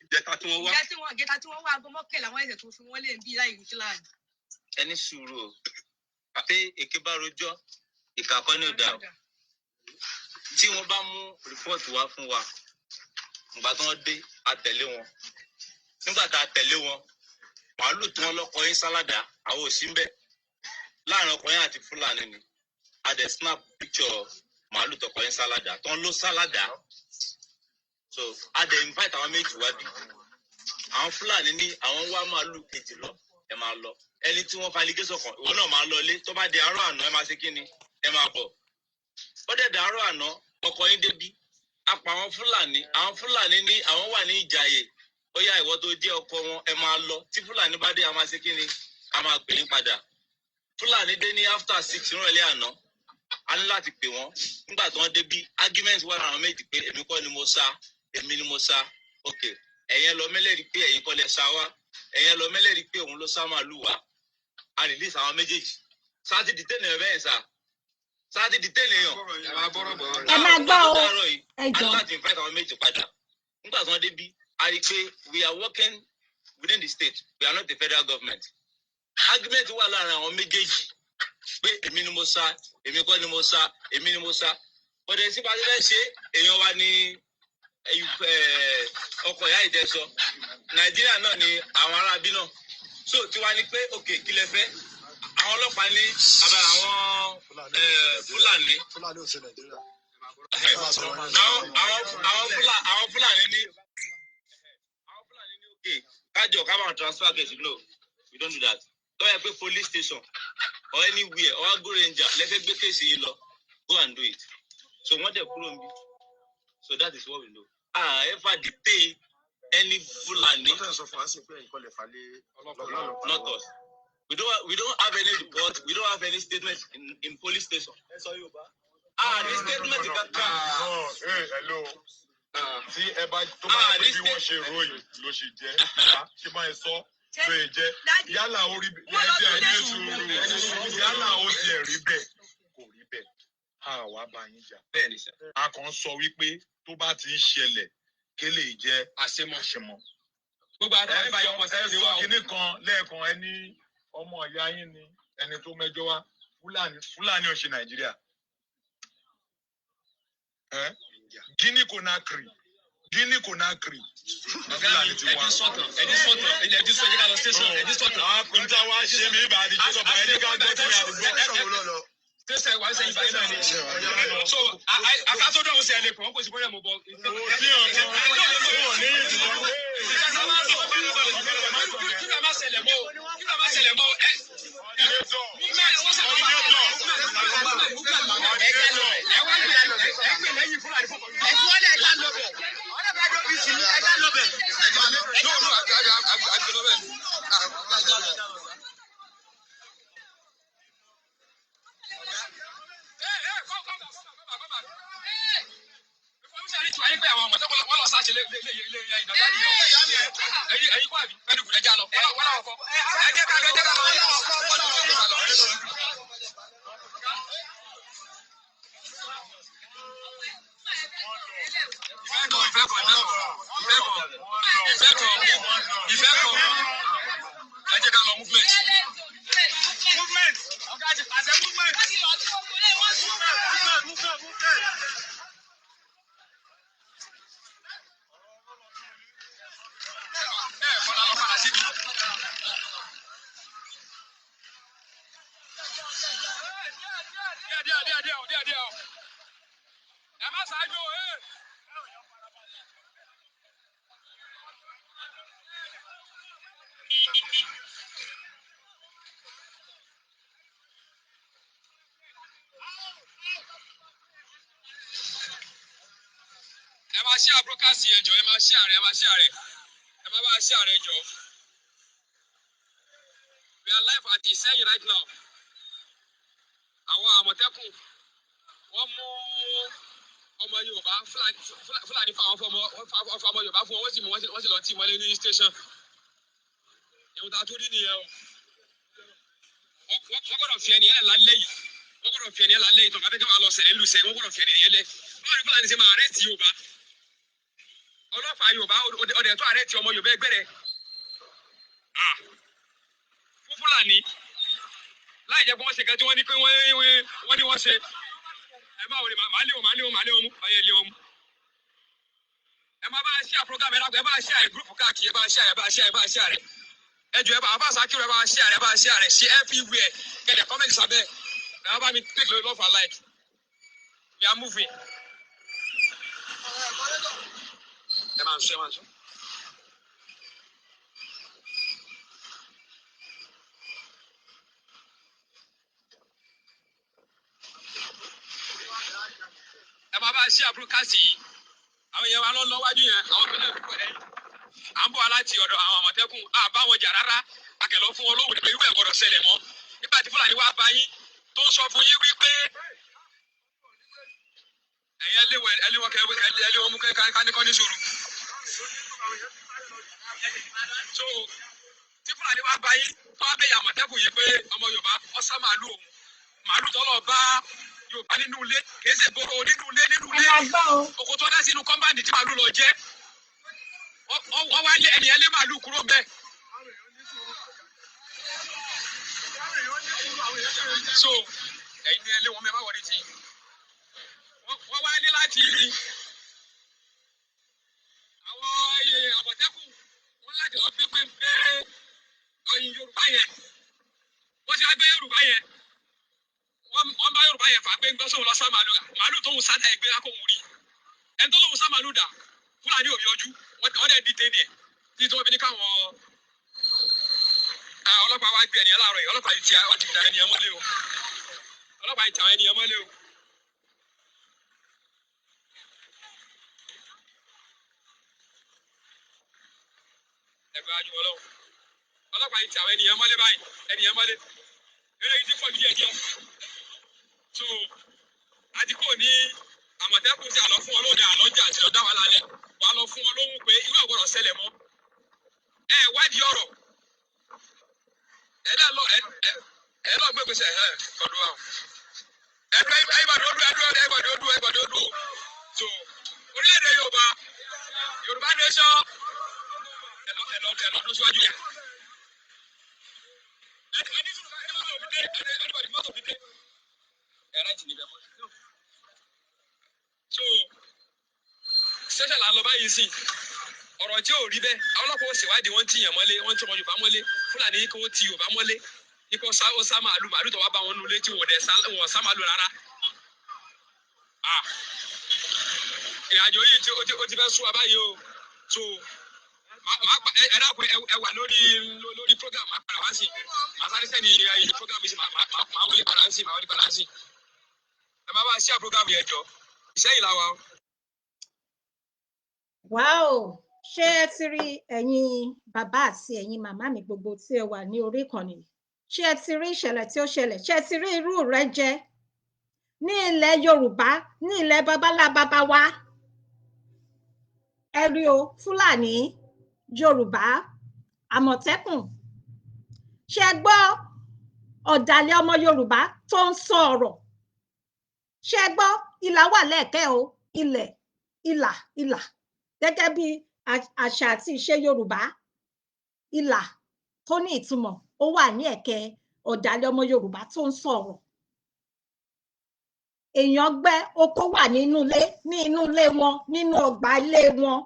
Ìjẹta tí wọ́n wá. Ìjẹ́ tí wọ́n gẹ́ta tí wọ́n wá, aago 11 wọ́n ẹ̀sẹ̀ tó fi wọ́n lé bí láì kíláàsì. Ẹni sùúrù o. Pé èké bá rojọ́, ìkà kọ́ ní òdà o. Tí wọ́n bá mú report wá fún wa, ìgbà tí wọ́n dé, a tẹ̀lé wọn. Nígbà tá a tẹ̀lé wọn, màálù tí wọ́n lọ́kọ yín sálàdà, àwọn ò sí ń bẹ̀. Láàárín ọkọ yín àti Fúlàní ni. A dẹ̀ snap picture màálù tọkọ yín sálàdà, tán ló sálàdà. So a dẹ̀ invite àwọn méjì wá bí. Àwọn Fúlàní ní àwọn wá màálù kejì lọ, ẹ máa lọ. Ẹni tí wọ́n fa allegation kan, ìwọ náà máa lọ ilé. Tó bá di àárọ̀ àná, ẹ máa ṣe kí ni? Ẹ máa bọ̀. Ó dẹ̀ dàárọ̀ àná, ọkọ yín débí. A pa àwọn Fúlàní. Àwọn Fúlàní ní àwọn wà ní Ìjàyè. Ó yá, ìwọ tó jẹ́ ọkọ wọn, ẹ máa lọ. Tí Fúlàní bá dé, a máa ṣe kí ni? A máa pè yín padà. Fúlàní dé ní after 6 ìrọ̀lẹ́ àná. A ní láti pè wọ́n. Nígbà tí wọ́n dé bí, argument wà láwọn méjì pé èmi kọ́ ni mo sá, èmi ni mo sá. Ok, ẹ̀yin lọ mẹ́lẹ́rìí pé ẹ̀yin kọ́ lẹ sá wá, ẹ̀yin lọ mẹ́lẹ́rìí pé òun ló sá màálù wá. A release àwọn méjèèjì. Sáà ti detain ẹ̀ bẹ́ẹ̀ sá, sáà ti detain èèyàn. Ẹ máa bọ́rọ̀ bọ̀. Ẹ máa gbọ́ o. Láàárọ̀ yìí, Ẹ a ní jọ. láti invite àwọn méjì padà. Nígbà tí wọ́n dé bí, a rí i pé we are working within the state, we are not the federal government. Argument wà láàrin àwọn méjèèjì pé èmi ni mo sá, èmi kọ́ ni mo sá, èmi ni mo sá. Ọ̀dẹ̀ sí bá ti fẹ́ ṣe èèyàn wa ní ọkọ̀ ìyá ìjẹsọ Nàìjíríà náà ni àwọn aráabí náà. So tiwa ni pé, ok, kí lẹ fẹ́? Àwọn ọlọ́pàá ní àbá àwọn Fúlàní. Fúlàní ò ṣe Nàìjíríà. Àwọn Fúlàní ní okay, kájọ ká máa transfer case. No, we don't do that. Tó yẹ pé police station or anywhere or Ago Ranger lẹ́fẹ̀ẹ́ gbé case yìí lọ, go and do it. So wọ́n dẹ̀ kúrò níbí. So that is what we know. Ah, ever detain any Fulani. Wọ́n fẹ́ sọ fún wa sí pé ẹ̀yin kọ́ lè fà lé ọlọ́pàá. Not us. We don't have any report, we don't have any statement in police station. Ah, ní statement kankan. No, hey, hello. Tí ẹ bá tó bá Ah, pé ní bí wọ́n ṣe ròyìn ló ṣe jẹ́, ṣé bá yẹn sọ ló yẹ jẹ́, Daddy, yálà ó rí wọ́n lọ ẹ sílé. ní sùúrù, yálà ó tiẹ̀ rí bẹ́ẹ̀, kò rí bẹ́ẹ̀, a wá bá yín jà. Bẹ́ẹ̀ ni sir. A kàn ń sọ wípé tó bá ti ń ṣẹlẹ̀, kélé jẹ́ Àṣemọ. àṣemọ. Gbogbo àwọn Ẹ àbá sọ yọkọ ẹ sẹ́yìn ni sọ wà o. kinní kan lẹ́ẹ̀kan, ẹ ní ọmọ ìyá yín ni ẹni tó mẹ́jọ wá. Fúlàní, Fúlàní ò ṣe Nàìjíríà. Ẹ Guinea Conakry, Guinea Conakry ní Fúlàní ti wá. Ẹdí sọ̀tàn, ẹdí sọ̀tàn, ẹdí sọ̀tàn, ká lọ station, ẹdí sọ̀tàn. Àwọn akùnrin wá ṣe mí ibà àdìjọ́ sọ̀bà ẹni ká gbọ́ tí wọ́n àdìgbò. Station wà sẹ́yìn báyìí náà ni. So akásódò ọ̀hún sí ẹ̀ lè pọ̀, wọ́n kò sí bọ́lẹ̀ mọ́ bọ́. Kò sí ọ̀kan, wọn ò ní ìdìbò. Kí ló máa ṣẹlẹ̀ mọ́ o? Kí ló máa ṣẹlẹ̀ mọ́ o? Ẹ movement wọ́n sọ movement movement. Ẹ wá gbé ẹ gbé lẹ́yìn Fúlàní fún ọkọ̀. Ẹ̀fọ́lẹ̀ ẹ̀ka lọ bẹ̀. Ọ̀rẹ́ bá dọ́bí sí ní ẹ̀ka lọ bẹ̀. No, no, àgbẹ̀ lọ bẹ̀. Hey, hey, come, come, come, come, come, come. Information ní tiwa yín pé àwọn àmọ̀tẹ́kùn wọ́n lọ sáṣẹ lé lé lé lé ìdọ̀gá nìyẹn. Ẹ̀yin kọ́ àbí ẹni kù ẹja lọ. Wọ́n làwọn kọ́. Ẹ jẹ́ ká lọ, ẹ jẹ́ ká lọ. Ẹ jẹ́ ká lọ. Ìfẹ́ kọ̀, ìfẹ́ kọ̀, ìfẹ́ kọ̀, ìfẹ́ kọ̀, ìfẹ́ kọ̀, ìfẹ́ kọ̀. Ẹ jẹ́ ká lọ movement. Movement. Ọ̀gá ti pàṣẹ movement. Movement, movement, movement. Ẹ kọ́lá lọ padà síbi. Díẹ̀ díẹ̀ díẹ̀ díẹ̀ o, díẹ̀ díẹ̀ o. Ẹ má ṣáájú o, ee. Ẹ máa share broadcast yẹn jọ, ẹ máa share rẹ̀, ẹ máa share rẹ̀. Ẹ máa bá share rẹ̀ jọ. We are live at Ìsẹ́yìn right now. Àwọn Àmọ̀tẹ́kùn wọ́n mú ọmọ Yorùbá Fúlàní fún àwọn fọmọ wọ́n fa ọmọ Yorùbá fún wọn, wọ́n sì mú wọ́n sì lọ tì mọ́lé ní station. Ìhun tá a tún rí nìyẹn o. Wọ́n gbọ́dọ̀ fi ẹni yẹn lẹ̀ lálẹ́ yìí. Wọ́n gbọ́dọ̀ fi ẹni yẹn lálẹ́ yìí tọ́ka bẹ́ẹ̀ kí wọ́n lọ sẹ̀lẹ̀ lù sẹ́yìn. Wọ́n gbọ́dọ̀ fi ẹni yẹn lẹ̀. Báwo ni Fúlàní ṣe máa arrest Yorùbá? Ọlọ́pàá Yorùbá ọdẹ tó arrest ọmọ Yorùbá ẹgbẹ́ rẹ̀. Ah! Fún Fúlàní láì jẹ́ pé wọ́n ṣe kan tí wọ́n ní pé wọ́n ní wọ́n ṣe. Ẹ má wọlé, màá lé wọn, màá lé wọn, màá lé wọn mú, ọyẹ lé wọn mú. Ẹ má bá a share program, ẹ dákun, ẹ bá a share group káàkiri, ẹ bá a share, ẹ bá a share, ẹ bá a share rẹ̀. Ẹ jọ, ẹ bá a bá Sakiru, ẹ bá a share rẹ̀, ẹ bá a share rẹ̀ ṣe everywhere. Kẹ̀lẹ̀ comment sábẹ́. Ẹ má bá mi take love and like. We are moving. Ẹ máa ń sọ, ẹ máa ń sọ. Ẹ máa bá a share broadcast yìí. Àwọn èèyàn wa lọ lọ wájú yẹn, àwọn tó lè pọ̀ lẹ́yìn. À ń bọ̀ láti ọ̀dọ̀ àwọn Àmọ̀tẹ́kùn, à bá wọn jà rárá. Akẹ̀lọ́ fún wọn lóhùn pé irú ẹ̀ gbọ́dọ̀ ṣẹlẹ̀ mọ́. Nígbà tí Fúlàní wá bá yín tó ń sọ fún yín wípé ẹ̀yin ẹléwọ̀n ẹléwọ̀n kẹ ẹléwọ̀n mú kẹ káníkọ́ ní sùúrù. So tí Fúlàní wá bá yín tó wá bẹ̀yà Àmọ̀tẹ́kùn yìí pé ọmọ Yorùbá ọ̀sá màálù òun, màálù tọ́lọ̀ bá Yorùbá nínú ilé, kìí ṣe gbòòrò, nínú ilé, nínú Ẹ ilé, máa gbọ́ o. oko tó dá sínú kọ́mbáǹdì tí màálù lọ jẹ́. Wọ́n wá lé ẹnìyẹn, lé màálù kúrò ńbẹ̀. So ẹ̀yin ni ẹ lé wọn, mẹ́ má wọlé tí wọ́n wá ní láti àwọn ẹyẹ Àmọ̀tẹ́kùn wọ́n láti lọ fi pé pé ọyìn Yorùbá yẹn, wọ́n ti wá gbé Yorùbá yẹn, wọ́n bá Yorùbá yẹn fà pé ń gbọ́ sóun lọ sá màálù, màálù tóun sá dà, ẹgbẹ́ akóhun rí ẹni tó lóun sá màálù dà. Fúlàní ò yọjú, wọ́n dẹ̀ dìde ẹ̀ títí tí wọ́n fi ní káwọn ọlọ́pàá wá gbé ẹnìyẹn láàárọ̀ yìí. Ọlọ́pàá yìí ti wọ́n ti da ẹnìyẹn mọ́lé o. Ọlọ́pàá yìí ti àwọn ẹnìyẹn mọ́lé o. Ẹgbẹ́ ajú ọlọ́run, ọlọ́pàá yìí ti àwọn ẹnìyẹn mọ́lé báyìí, ẹnìyẹn mọ́lé. Eré yìí ti pọ̀ díẹ̀ díẹ̀. So àdìkò ní Àmọ̀tẹ́kùn ti àlọ́ fún wọn lóde àlọ́jà àti ọ̀dá wa lálẹ́ wà á lọ fún wọn lóhùn pé irú àgbọ̀dọ̀ ṣẹlẹ̀ mọ́. Ẹ wádìí ọ̀rọ̀ ẹ dá lọ, ẹ ẹ ẹ lọ gbé gbèsè ẹ kọlu wa ẹ dúró, ẹ ìbàdàn ó dúró, ẹ dúró, ẹ ìbàdàn ó dúró, ẹ ìbàdàn ó dúró. So orílẹ̀-èdè Yorùbá, Yorùbá nation, ẹ lọ, ẹ lọ, ẹ lọ dúró síwájú yẹn. Ẹ ẹ ní sùúrù, ẹ mọ́tò fi dé, ẹ ẹ mọ́tò fi dé, ẹ ráìtì níbẹ̀ mọ́. So ṣẹ̀ṣẹ̀ là ń lọ báyìí sí ọ̀rọ̀ tí ò rí bẹ́ẹ̀. Àwọn ọlọ́pàá ò ṣèwádìí, wọ́n ti yàn mọ́lé, wọ́n ti ọmọ Yorùbá mọ́lé. Fúlàní kò ti Yorùbá mọ́lé ikọ̀ sá, ó sá màálù, màálù tó wá bá wọn nulẹ̀ tí wọ́n dẹ̀ sá, wọ́n sá màálù rárá. Ah, ìrìnàjò yìí ó ti fẹ́ sú wa báyìí o. So màá pa ẹ dákun, ẹ wà lórí program, máa padà wá sí, màá sáré sẹ́ni ẹ program yìí, màá wọlé padà sí, màá wọlé padà sí. Ẹ má bá a ṣí à program yẹn jọ, Ìṣẹ́yìn làwa o. Wáò, ṣé ẹ ti rí, ẹ̀yin bàbá àti ẹ̀yin màmá mi gbogbo tí ẹ wà ní orí ìkànnì yìí? Ṣé ẹ ti rí ìṣẹ̀lẹ̀ tí ó ṣẹlẹ̀? Ṣé ẹ ti rí irú rẹ̀ jẹ ní ilẹ̀ Yorùbá, ní ilẹ̀ babalá bàbá wa? Ẹ rí o, Fúlàní, Yorùbá, Àmọ̀tẹ́kùn. Ṣé ẹ gbọ́ ọ̀dàlẹ̀ ọmọ Yorùbá tó ń sọ ọ̀rọ̀? Ṣé ẹ gbọ́? Ìlà wà lẹ́ẹ̀kẹ́ o, ilẹ̀ ìlà, ìlà gẹ́gẹ́ bí àṣà àti ìṣe Yorùbá, ìlà tó ní ìtumọ̀, ó wà ní ẹ̀kẹ́ ọ̀dàlẹ̀ ọmọ Yorùbá tó ń sọ̀rọ̀. Èèyàn gbẹ́ oko wà nínú ilé, ní inú ilé wọn, nínú ọgbà ilé wọn.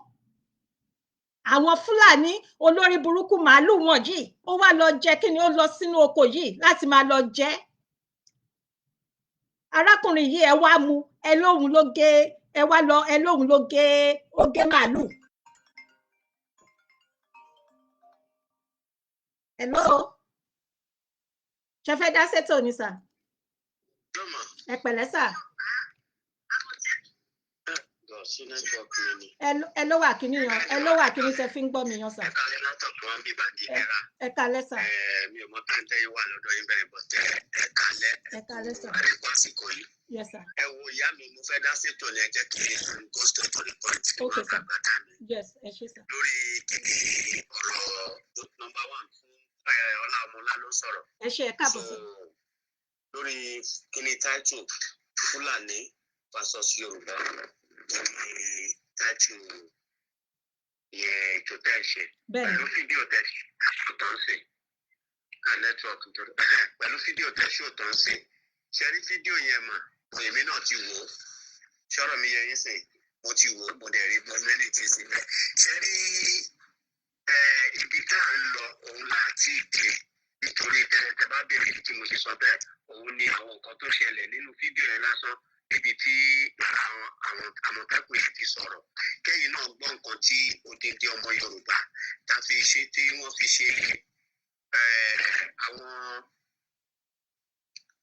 Àwọn Fúlàní olórí burúkú, màálù wọn yìí, ó wá lọ jẹ kí ni? Ó lọ sínú oko yìí láti máa lọ jẹ. Arákùnrin yìí, ẹ wá mú, ẹ lóhun ló gé, ẹ wá lọ, ẹ lóhun ló gé, ó gé màálù. Hello, ṣe fẹ́ dá sétò ni sà? Ẹ pẹ̀lẹ́ sà. Sí network mi ni. Ẹ ló wà kíní yan, ẹ ló wà kíní tẹ fi ń gbọ́ mi yan sà. Ẹ kalẹ̀ látọ̀tún wá ń bíbá di ìlera. Ẹ kalẹ́ sà. Mi ò mọ táǹtẹ̀ yín wà lọ́dọ̀ yín bẹ̀rẹ̀ bọ̀ tẹ, ẹ kalẹ̀. Ẹ kalẹ́ sà. Àríkú àsìkò yìí. Yes sir. Ẹ wo ìyá mi, mo fẹ́ dá sétò ní, ẹ jẹ́ kí n go straight to the point. Okay, sir. Bàtà mi. Yes, ẹ ṣé sà. Lórí kíni ọ̀rọ̀ number one fún Ọlá Ọmọlá ló sọ̀rọ̀. Ẹ ṣé, ẹ káàbọ̀ sà. So, lórí kíni title Fúlàní versus Yorùbá, kíni title yẹn, ètò tẹ́ ẹ ṣe Bẹ́ẹ̀ni. Pẹ̀lú fídíò tẹ́ ṣe tó ń sè na network tó, pẹ̀lú fídíò tẹ́ ṣó tó ń sè, ṣe rí fídíò yẹn mà, èmi náà ti wò ó. Ṣọ́rọ̀ mi yẹ yín sìn? Mo ti wò ó, mo dẹ̀ rí many things síbẹ̀. Ṣe rí ibi tá à ń lọ, òun là ti dé, nítorí tẹ bá béèrè tí mo ṣe sọ bẹ́ẹ̀, òun ni àwọn nǹkan tó ṣẹlẹ̀ nínú fídíò yẹn lásán, níbi tí lára àwọn Àmọ̀tẹ́kùn yẹn ti sọ̀rọ̀, kẹ́yìn náà gbọ́ nǹkan tí odindi ọmọ Yorùbá ta fi ṣe, tí wọ́n fi ṣe àwọn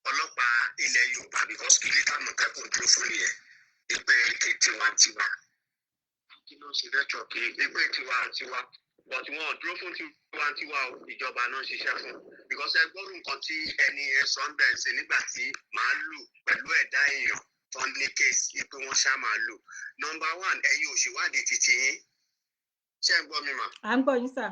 ọlọ́pàá ilẹ̀ Yorùbá, because kí ní Àmọ̀tẹ́kùn dúró fún nìyẹn, ìpè tiwantiwa. Kí ló ń ṣe network yìí? Ìpè tiwantiwa. But wọn ò dúró fún tiwantiwa o, ìjọba náà ń ṣiṣẹ́ fún, because ẹ gbọ́dọ̀ nǹkan tí ẹni yẹn sọ ń bẹ̀rẹ̀ sí nígbà tí màálù pẹ̀lú ẹ̀dá èèyàn tó ní case pé wọ́n ṣá màálù. Number one, ẹ̀yin ò ṣèwádìí títí yín. Ṣé ń gbọ́ mi mà? À ń gbọ́ yín, sà.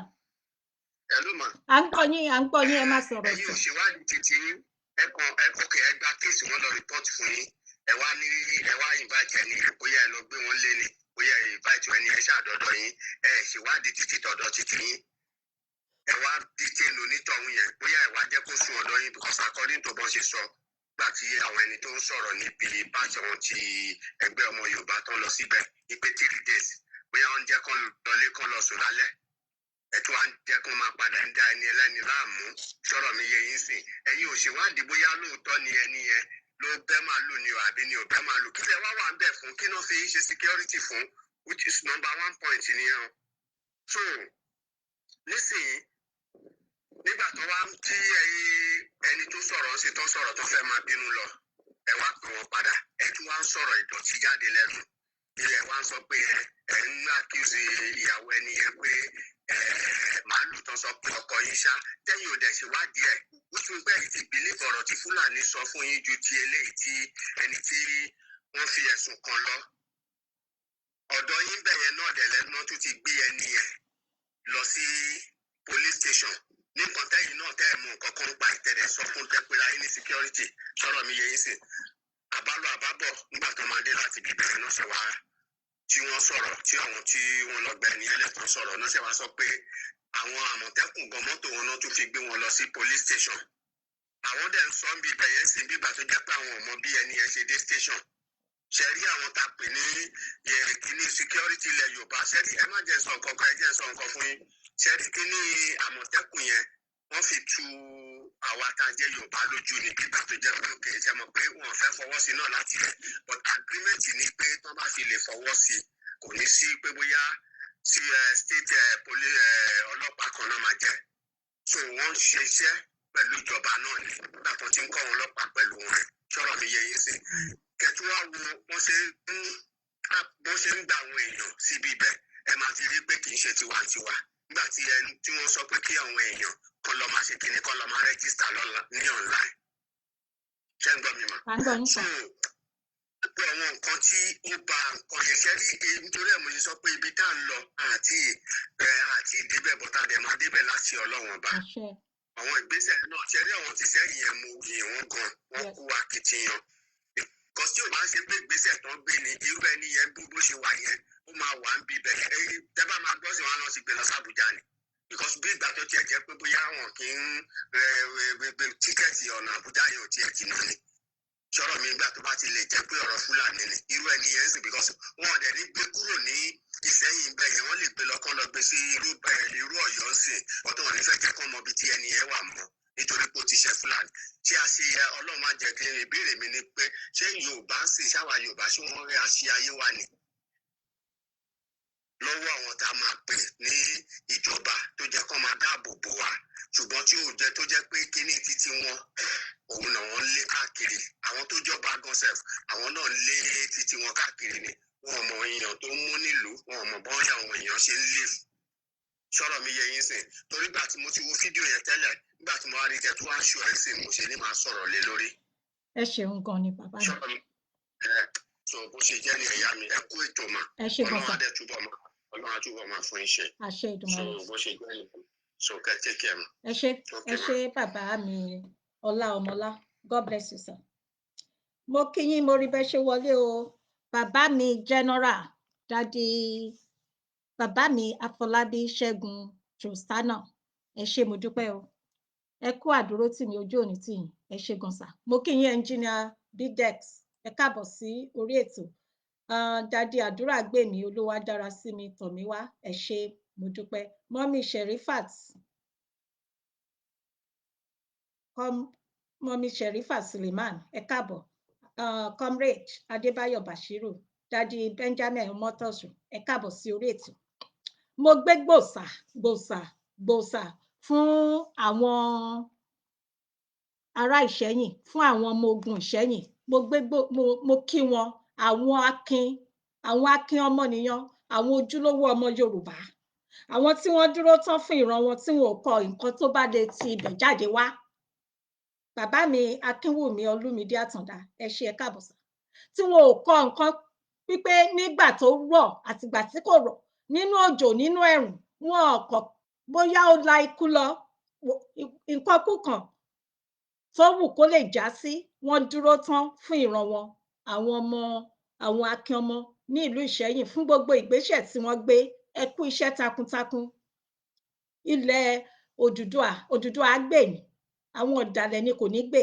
Ẹ ló mà? À ń gbọ́ yín, à ń gbọ́ yín, ẹ má sọ̀rọ̀ Ẹ̀yin sí. ò ṣèwádìí títí yín. Ẹ kàn ẹ ok, ẹ gba case, wọn lọ report fún yín, ẹ wá ní ẹ wá invite ẹni yẹn, bóyá ẹ lọ gbé wọn lé ni, bóyá ẹ invite ẹni ẹ ṣàdọdọ yín. Ẹ ṣèwádìí títí tọ̀dọ̀ títí yín, ẹ wá detain onítọ̀hún yẹn, bóyá ẹ wá jẹ́ kó sùn ọ̀dọ̀ yín, because according to bọ́n ṣe sọ nígbà tí àwọn ẹni tó ń sọ̀rọ̀ níbi báṣẹ wọn ti ẹgbẹ́ ọmọ Yorùbá tán lọ síbẹ̀ ní pé 3 days, bóyá wọ́n jẹ́ kán lọlé, kán lọ sùn lálẹ́, ẹ tún wá ń jẹ́ kán máa padà ń dá ẹni ẹlẹ́ni láàmú. Sọ̀rọ̀ mi yé yín sìn? Ẹ̀yin ò ṣèwádìí bóyá lóòótọ́ ni ẹni yẹn ló bẹ́ màálù ni o, àbí ni ò bẹ́ màálù. Kí lẹ wá wà ń bẹ̀ fún? Kí náà fi ń ṣe security fún? Which is number one point nìyẹn o. So nísìnyí, nígbà tó wá tí ẹyin ẹni tó sọ̀rọ̀ ń ṣe tó sọ̀rọ̀ tó fẹ́ máa bínú lọ, ẹ wá pè wọ́n padà, ẹ tún wá ń sọ̀rọ̀ ìdọ̀tí jáde lẹ́nu ilẹ̀, wá ń sọ pé ẹ ń accuse ìyàwó ẹni yẹn pé ẹ màálù tán sọ pé ọkọ yín ṣá, tẹ́yìn ò dẹ̀ ṣèwádìí ẹ̀. Ó tún bẹ́ẹ̀ ti believe ọ̀rọ̀ tí Fúlàní sọ fún yín ju ti eléyìí tí ẹni tí wọ́n fi ẹ̀sùn kàn lọ. Ọ̀dọ̀ yín bẹ̀yẹn náà dẹ̀ lẹ́nu náà tún ti gbé ẹni yẹn lọ sí police station ní nǹkan tẹ́yìn náà tẹ́ ẹ̀ mú nǹkan kan pa ìtẹ̀lẹ̀ sọ fún tẹ́pẹ́ra yín ní security. Sọ̀rọ̀ mi yé yín sìn? Àbálọ àbábọ̀, nígbà tó máa dé láti ibi bẹ̀rẹ̀ náà ṣe wá tí wọ́n sọ̀rọ̀, tí àwọn tí wọ́n lọ gba ẹni ẹlẹ́tàn sọ̀rọ̀ náà ṣe wá sọ pé àwọn Àmọ̀tẹ́kùn gan, mọ́tò wọn náà tún fi gbé wọn lọ sí police station. Àwọn dẹ̀ ń sọ ń bí ibẹ̀ yẹn sì bí ìgbà tó jẹ́ pé àwọn ò mọ bí ẹni yẹn ṣe dé station. Ṣe rí àwọn tá a pè ní kíní security ilẹ̀ Yorùbá, ṣe rí? Ẹ má jẹ́ sọ nǹkan kan, ẹ jẹ́ sọ nǹkan fún yín. Ṣe rí kíní Àmọ̀tẹ́kùn yẹn, wọ́n fi tu àwa tá a jẹ́ Yorùbá lójú ni, bí ìgbà tó jẹ́ pé òkè ṣe mọ̀ pé wọ́n fẹ́ fọwọ́ sí náà láti rẹ̀, but agreement ni pé tán bá fi lè fọwọ́ sí, kò ní sí pé bóyá sí state police ọlọ́pàá kan náà máa jẹ́. So wọ́n ń ṣe iṣẹ́ pẹ̀lú ìjọba náà ni nígbà tó ti ń kọ́ wọn ọlọ́pàá pẹ̀lú wọn. Sọ̀rọ̀ mi yé yín sí? Kẹtù wá wo bọ́n ṣe ń gba àwọn èèyàn síbi ibẹ̀, ẹ máa ti rí pé kì í ṣe tiwantiwa. Nígbà tí ẹni tí wọ́n sọ pé kí àwọn èèyàn kọ́ lọ máa ṣe kíni, kọ́ lọ máa register lọ́la ní online. Ṣé ń gbọ́ mi mà? À ń gbọ́ yín, So sà. Gbogbo àwọn nǹkan tí ó ba nǹkan yẹn ṣe rí, nítorí ẹ̀ mo ṣe sọ pé ibi tá à ń lọ àti ìdébẹ̀ bọ́tà dẹ̀ máa débẹ̀ láti Ọlọ́run Ọba. Àṣẹ. Àwọn ìgbésẹ̀ náà ṣe rí, àwọn ti sẹ́yìn yẹn, mo yìn wọ́n gan, wọ́n kú akitiyan, because tí ò bá ń ṣe pé ìgbésẹ̀ tán gbé ni, irú ẹni yẹn bó ṣe wà yẹn, ó máa wà ń bí ibẹ̀ yẹn. Tẹ́ bá máa gbọ́ sí wọn lọ sí gbé lọ sí Àbújá ni, because bí ìgbà tó tiẹ̀ jẹ́ pé bóyá wọn kì í ticket ọ̀nà Àbújá yẹn ò tiẹ̀ jìnnà ni. Sọ̀rọ̀ mi, gbà tó bá ti lè jẹ́ pé ọ̀rọ̀ Fúlàní ni, irú ẹni yẹn sì, because wọn ò dẹ̀ ní gbé kúrò ní Ìsẹ́yìn bẹ́ẹ̀ yẹn, wọ́n lè gbé lọ kán lọ gbé sí irú Ọ̀yọ́ sìn ọ̀tọ̀, wọn ní fẹ́ jẹ́ kán mọ ibi tí ẹni yẹn wà mọ́, nítorí pé ó ti ṣe Fúlàní. Ṣé a ṣe yẹ Ọlọ́run má jẹ́ kí ìbéèrè mi ni pé, ṣé Yorùbá ń sìn ṣáwa Yorùbá, ṣé wọ́n rí aṣe ayé wa ni lọ́wọ́ àwọn tá a máa pè ní ìjọba tó jẹ́ kán máa dáàbò bò wá, ṣùgbọ́n tí ò jẹ́ tó jẹ́ pé kíní títí wọn òun náà wọ́n ń lé káàkiri? Àwọn tó jọba gan sef, àwọn náà ń lé títí wọn káàkiri ni. Wọn ò mọ èèyàn tó ń mú nílùú, wọn ò mọ bọ́n àwọn èèyàn ṣe ń lè. Sọ̀rọ̀ mi yé yín sìn? Torí gbà tí mo ti wo fídíò yẹn tẹ́lẹ̀, nígbà tí mo wá rí tẹ tó wá ń ṣù ẹ̀ sìn, mo ṣe ní máa sọ̀rọ̀ lé lórí. Ẹ ṣeun gan ni, bàbá mi. Sọ̀rọ̀ mi ẹ sọ bó ṣe jẹ́ ní ẹ̀yà mi, ẹ kú ètò mà. Ẹ ṣe gan Ọlọ́run sà. á dẹ̀ túbọ̀ máa, Ọlọ́run á túbọ̀ máa fún yín ṣe. Àṣẹ So Ìdùmarè. bó ṣe jẹ́ ní, so kẹ́ take care mà. Ẹ ṣé. Okay Ẹ mà. ṣé, bàbá mi Ọlá Ọmọlá. God bless you, sir. Mo kí yín, mo rí bẹ́ ṣe wọlé o, bàbá mi general, daddy, bàbá mi Afọlábí Ṣẹ́gun Trostana. Ẹ ṣé, mo dúpẹ́ o. Ẹ kú àdúró tì mí, ojú òní tì yín. Ẹ ṣé gan sà. Mo kí yín, engineer Bidex, ẹ káàbọ̀ sí orí ètò. Daddy Àdúrà gbèmí, olúwa dára sí mi tọ̀míwá, ẹ ṣé, mo dúpẹ́. Mummy Sherifat, mummy Sherifat Suleiman, ẹ káàbọ̀. Comrade Adébáyọ̀ Bashiru, daddy Benjamin Ọmọtọ́sù, ẹ káàbọ̀ sí orí ètò. Mo gbé gbòòsà gbòòsà gbòòsà fún àwọn ará Ìṣẹ́yìn, fún àwọn ọmọ ogun Ìṣẹ́yìn. Mo gbé gbò, mo kí wọn, àwọn akin, àwọn akin ọmọnìyàn, àwọn ojúlówó ọmọ Yorùbá. Àwọn tí wọ́n dúró tán fún ìran wọn, tí wọn ò kọ nǹkan tó bá lè ti ibẹ̀ jáde wá. Bàbá mi Akínwùmí Olúmídé Àtàndá, ẹ ṣé, ẹ káàbọ̀ sà. Tí wọn ò kọ nǹkan wípé nígbà tó rọ̀ àtìgbà tí kò rọ̀, nínú òjò, nínú ẹ̀rùn, wọn ò kọ bóyá ó la ikú lọ, nǹkan kú kan tó wù kó lè já sí, wọ́n dúró tán fún ìran wọn. Àwọn ọmọ, àwọn akin ọmọ ní ìlú Ìṣẹ́yìn, fún gbogbo ìgbésẹ̀ tí wọ́n gbé, ẹ kú iṣẹ́ takuntakun. Ilẹ̀ Odùduwà, Odùduwà á gbè yín, àwọn ọ̀dàlẹ̀ ni kò ní gbè.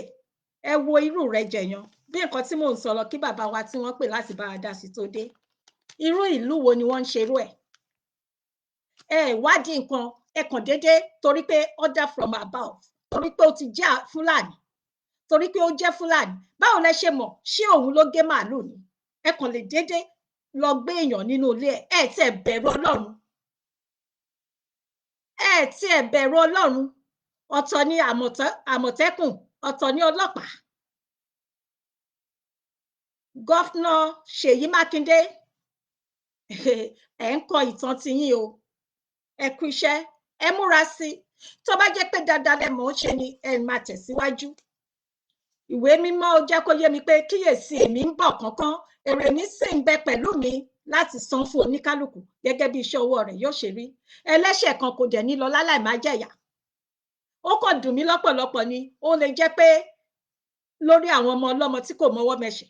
Ẹ wo irú rẹ̀ jẹ̀yàn bí nǹkan tí mò ń sọ lọ kí bàbá wa tí wọ́n pè láti bá wa dá sí tó dé. Irú ìlú wo ni wọ́n ń ṣerú ẹ̀? Ẹ wádìí nǹkan, ẹ kàn déédéé torí pé order from above, torí pé ó ti jẹ́ Fúlàní, torí pé ó jẹ́ Fúlàní. Báwo lẹ ṣe mọ̀? Ṣé òun ló gé màálù ni? Ẹ kàn lè déédéé lọ gbé èèyàn nínú ilé ẹ. Ẹ tí ẹ bẹ̀rù Ọlọ́run, ẹ tí ẹ bẹ̀rù Ọlọ́run. Ọ̀tọ̀ ni Àmọ̀tẹ́kùn, ọ̀tọ̀ ni ọlọ́pàá. Gọ́fúnà Ṣèyí Mákindé, ẹ ń kọ ìtàn tiyín o. Ẹ kú iṣẹ́, ẹ múra sí i. Tó bá jẹ́ pé dáadáa lẹ mọ̀ ọ́ ṣe ni, ẹ máa tẹ̀síwájú. Ìwé mímọ́ ó jẹ́ kó yé mi pé kíyèsí, èmi ń bọ̀ kánkán, èrè mi sì ń bẹ pẹ̀lú mi láti san fún oníkálukú gẹ́gẹ́ bí iṣẹ́ ọwọ́ rẹ̀ yóò ṣe rí. Ẹlẹ́ṣẹ̀ kan kò dẹ̀ ní lọ láláì má jẹ̀yà. Ó kàn dùn mí lọ́pọ̀lọpọ̀ ni, ó lè jẹ́ pé lórí àwọn ọmọ ọlọ́mọ tí kò mọwọ́ mẹsẹ̀,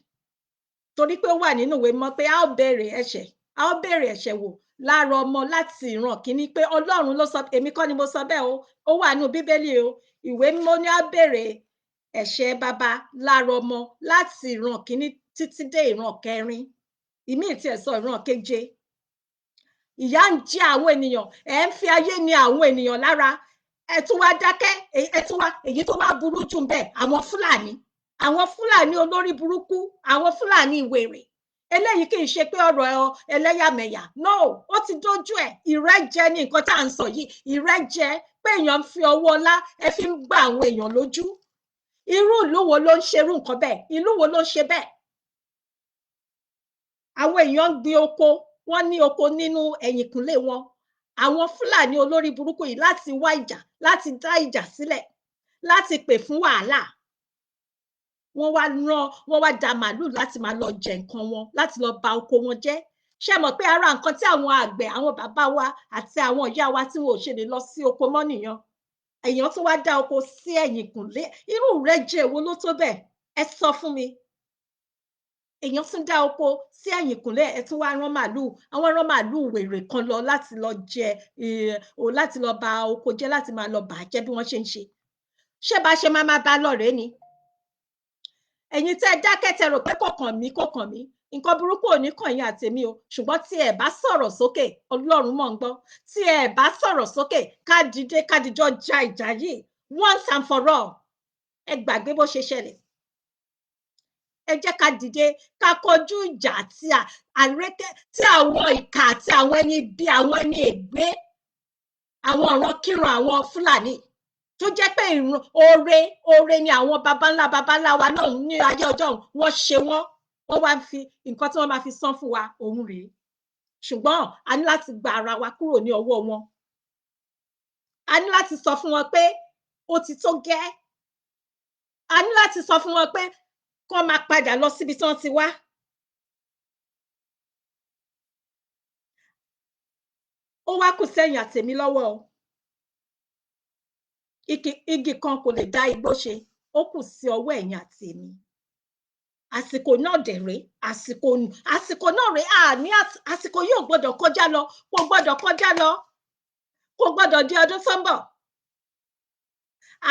torí pé ó wà nínú ìwé mímọ́ pé a ó béèrè ẹ̀ṣẹ̀, a ó béèrè ẹ̀ṣẹ̀ wò lára ọmọ láti ìran kínní, pé Ọlọ́run ló sọ, èmi kọ́ ni mo sọ bẹ́ẹ̀ o, ó wà nínú Bíbélì o. Ìwé mímọ́ ní a béèrè ẹ̀ṣẹ̀ baba lára ọmọ láti ìran kínní títí dé ìran kẹrin, ìmíì tiẹ̀ sọ ìran keje. Ìyà ń jẹ àwọn ènìyàn, ẹ̀ ń fi ayé ni àwọn ènìyàn lára, ẹ tún wá dákẹ́, ẹ tún wá. Èyí tó wá burú jù bẹ́ẹ̀, àwọn Fúlàní, àwọn Fúlàní olórí burúkú, àwọn Fúlàní wèrè. Eléyìí kì í ṣe pé ọ̀rọ̀ ẹlẹ́yàmẹ̀yà, no, ó ti dójú ẹ̀. Ìrẹ́jẹ ni nǹkan tá à ń sọ yìí, ìrẹ́jẹ pé èèyàn ń fi ọwọ́ ọlá, ẹ fi ń gbá àwọn èèyàn lójú. Irú ìlú wo ló ń ṣerú nǹkan bẹ́ẹ̀? Ìlú wo ló ń ṣe bẹ́ẹ̀? Àwọn èèyàn ń gbin oko, wọ́n ní oko nínú ẹ̀yìnkùnlé wọn. Àwọn Fúlàní olórí burúkú yìí, láti wá ìjà, láti dá ìjà sílẹ̀, láti pè fún wàhálà, wọ́n wá rán, wọ́n wá da màálù láti máa lọ jẹ nǹkan wọn, láti lọ ba oko wọn jẹ́. Ṣé mọ̀ pé ara nǹkan tí àwọn àgbẹ̀, àwọn bàbá wa àti àwọn ìyá wa tí wọn ò ṣe lè lọ sí oko mọ́ nìyẹn? Èèyàn tún wá dá oko sí ẹ̀yìnkùnlé. Irú ìrẹ́jẹ wo ló tó bẹ́ẹ̀? Ẹ sọ fún mi. Èèyàn tún dá oko sí ẹ̀yìnkùnlé, ẹ tún wá rán màálù, àwọn rán màálù wèrè kan lọ láti lọ jẹ o, láti lọ ba oko jẹ́, láti máa lọ bà á jẹ́ bí wọ́n ṣe ń ṣe. Ṣé bá ṣe máa máa bá lọ rèé ni? Ẹ̀yin tẹ́ ẹ dákẹ́, tẹ́ rò pé kò kàn mí, kò kàn mí, nǹkan burúkú ò ní kàn yín àtèmi o. Ṣùgbọ́n tí ẹ bá sọ̀rọ̀ sókè, Ọlọ́run mọ̀ ń gbọ́. Tí ẹ bá sọ̀rọ̀ sókè, ká dìde, ká dìjọ ja ìjà yìí once and for all. Ẹ gbàgbé bó ṣe ṣẹlẹ̀. Ẹ jẹ́ ká dìde, ká kọjú ìjà àti àrékè tí àwọn ìkà àti àwọn ẹni bí àwọn ẹni ègbé, àwọn ọ̀ràn kíran, àwọn Fúlàní tó jẹ́ pé ìran oore oore ni àwọn baba ńlá baba ńlá wa náà ní ayé ọjọ́ òun wọ́n ṣe wọ́n, wọ́n wá ń fi nǹkan tí wọ́n máa fi san fún wa òun rèé. Ṣùgbọ́n a ní láti gba ara wa kúrò ní ọwọ́ wọn. A ní láti sọ fún wọn pé ó ti tó gẹ́. A ní láti sọ fún wọn pé kán máa padà lọ síbi tí wọ́n ti wá. Ó wá kù sẹ́yìn àtèmi lọ́wọ́ o. Igi kan kò lè dá igbó ṣe. Ó kù sí ọwọ́ ẹ̀yin àti èmi. Àsìkò náà dẹ̀ rèé, àsìkò náà rèé. Àní àsìkò yóò gbọ́dọ̀ kọjá lọ, kò gbọ́dọ̀ kọjá lọ, kò gbọ́dọ̀ di ọdún tó ń bọ̀.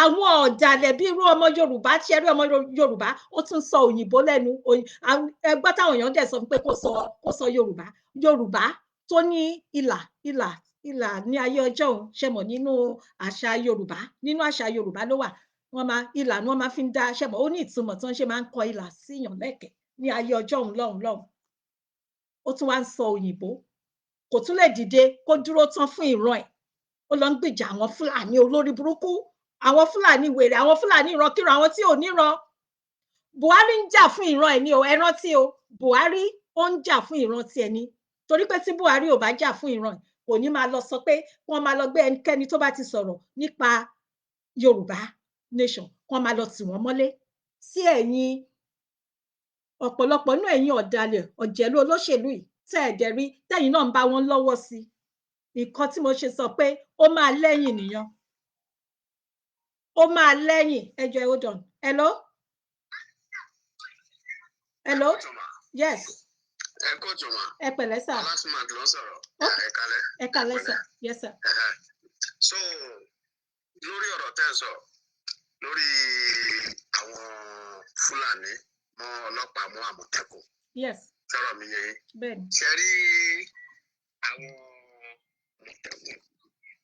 Àwọn ọ̀dàlẹ̀ bí irú ọmọ Yorùbá tí ẹ rí, ọmọ Yorùbá ó tún sọ òyìnbó lẹ́nu. Ẹgbẹ́ táwọn èèyàn dẹ̀ sọ pé kó sọ Yorùbá, Yorùbá tó ní ìlà ìlà ìlà ní ayé ọjọ́ òun. Ṣe mọ̀ nínú àṣà Yorùbá, nínú àṣà Yorùbá ló wà, wọ́n máa ìlà ni wọ́n máa fi ń dá. Ṣe mọ̀ ó ní ìtumọ̀ tí wọ́n ṣe máa ń kọ ìlà síyàn lẹ́kẹ̀ẹ́ ní ayé ọjọ́ òun lọ́hùn lọ́hùn. Ó tún wá ń sọ òyìnbó, kò tún lè dìde kó dúró tán fún ìran ẹ̀. Ó lọ ń gbìjà àwọn Fúlàní olórí burúkú, àwọn Fúlàní wèrè, àwọn Fúlàní ìrankíran, àwọn tí ò níran. Buhari ń jà fún ìran ẹ̀ ní o. Ẹ rántí o, Buhari ó ń jà fún ìran tiẹ̀ ni, torí pé tí Buhari ò bá jà fún ìran ẹ̀, Kò ní máa lọ sọ pé wọ́n máa lọ gbé ẹnikẹ́ni tó bá ti sọ̀rọ̀ nípa Yorùbá nation, wọ́n máa lọ tì wọ́n mọ́lé. Sí ẹ̀yin ọ̀pọ̀lọpọ̀ nínú ẹ̀yin ọ̀dàlẹ̀ ọ̀jẹ̀lú olóṣèlú yìí, tẹ́ ẹ̀ dẹ̀ rí tẹ́yin náà ń bá wọn lọ́wọ́ sí nǹkan tí mo ṣe sọ pé ó máa lẹ́yìn nìyẹn, ó máa lẹ́yìn. Ẹ jọ̀ọ́, hold on. Hello, hello, yes. Ẹ kó tó ma. Ẹ pẹ̀lẹ́ sà. Last month ló ń sọ̀rọ̀. Ẹ kálẹ́. Ẹ kálẹ́ sà, yes sir. So lórí ọ̀rọ̀ tẹ́ ń sọ lórí àwọn Fúlàní mọ́ ọlọ́pàá mọ́ Àmọ̀tẹ́kùn. Sọ̀rọ̀ mi yẹn. Bẹ́ẹ̀ni. Ṣe rí àwọn Àmọ̀tẹ́kùn,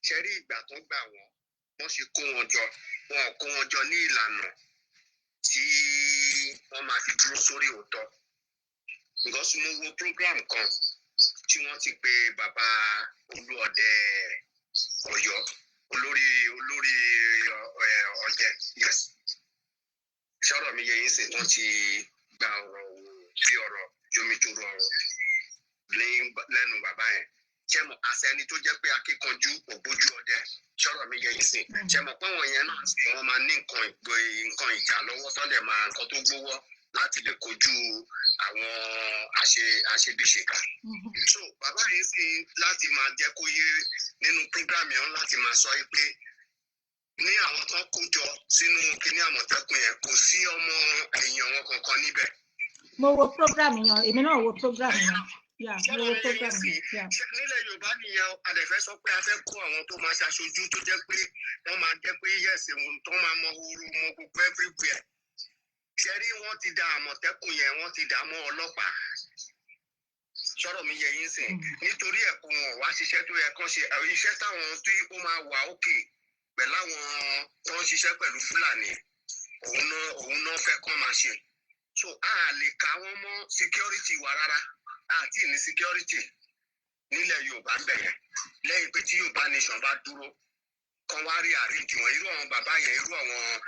ṣe rí ìgbà tó gbà wọ́n, wọ́n ṣe kó wọn jọ, wọn kó wọn jọ ní ìlànà tí wọ́n máa fi dúró sórí òótọ́. Because mo wo program kan tí wọ́n ti pe bàbá Olúọdẹ Ọ̀yọ́, olórí ọdẹ, yes, sọ̀rọ̀ mi yẹ yín sè, wọ́n ti gba ọ̀rọ̀ wò fi ọ̀rọ̀ jomitoro ọ̀rọ̀ lẹ́nu bàbá yẹn. Ṣé mo àṣẹ ẹni tó jẹ́ pé akíkanjú ògbójú ọdẹ, sọ̀rọ̀ mi yẹ yín sìn? Ṣé mo pé wọ́n yẹn náà wọ́n máa ní nǹkan ìjà lọ́wọ́, sọ́dẹ̀ máa nǹkan tó gbówọ́ láti lè kojú àwọn àṣebíṣekà. So bàbá yìí sì láti máa jẹ́ kó yé nínú program yẹn, láti máa sọ yìí pé ní àwọn tó kó jọ sínú kinní Àmọ̀tẹ́kùn yẹn, kò sí ọmọ ẹ̀yìn wọn kankan níbẹ̀. Mo wo program yẹn, èmi náà wo program yẹn, yeah, mo wo program yẹn, yeah. Nílẹ̀ Yorùbá nìyẹn, a dẹ̀ fẹ́ sọ pé a fẹ́ kó àwọn tó máa ṣaṣojú, tó jẹ́ pé wọ́n máa jẹ́ pé yes, tó máa mọ ooru mọ gbogbo everywhere. Ṣẹ́rí, wọ́n ti da Àmọ̀tẹ́kùn yẹn, wọ́n ti dà mọ́ ọlọ́pàá. Sọ̀rọ̀ mi yẹ yín sìn? Nítorí ẹ̀kọ́ wọn wá ṣiṣẹ́ tó yẹ kán ṣe, iṣẹ́ táwọn tí ó máa wà òkè pẹ̀lú àwọn tó ń ṣiṣẹ́ pẹ̀lú Fúlàní, òun náà fẹ́ kán máa ṣe. So a lè ka wọ́n mọ́ security wa rárá. Àti ní security nílẹ̀ Yorùbá ń bẹ̀ yẹn, lẹ́yìn pé tí Yorùbá nation bá dúró, kan wá rí àríjì wọn, irú àwọn bàbá yẹn, irú àwọn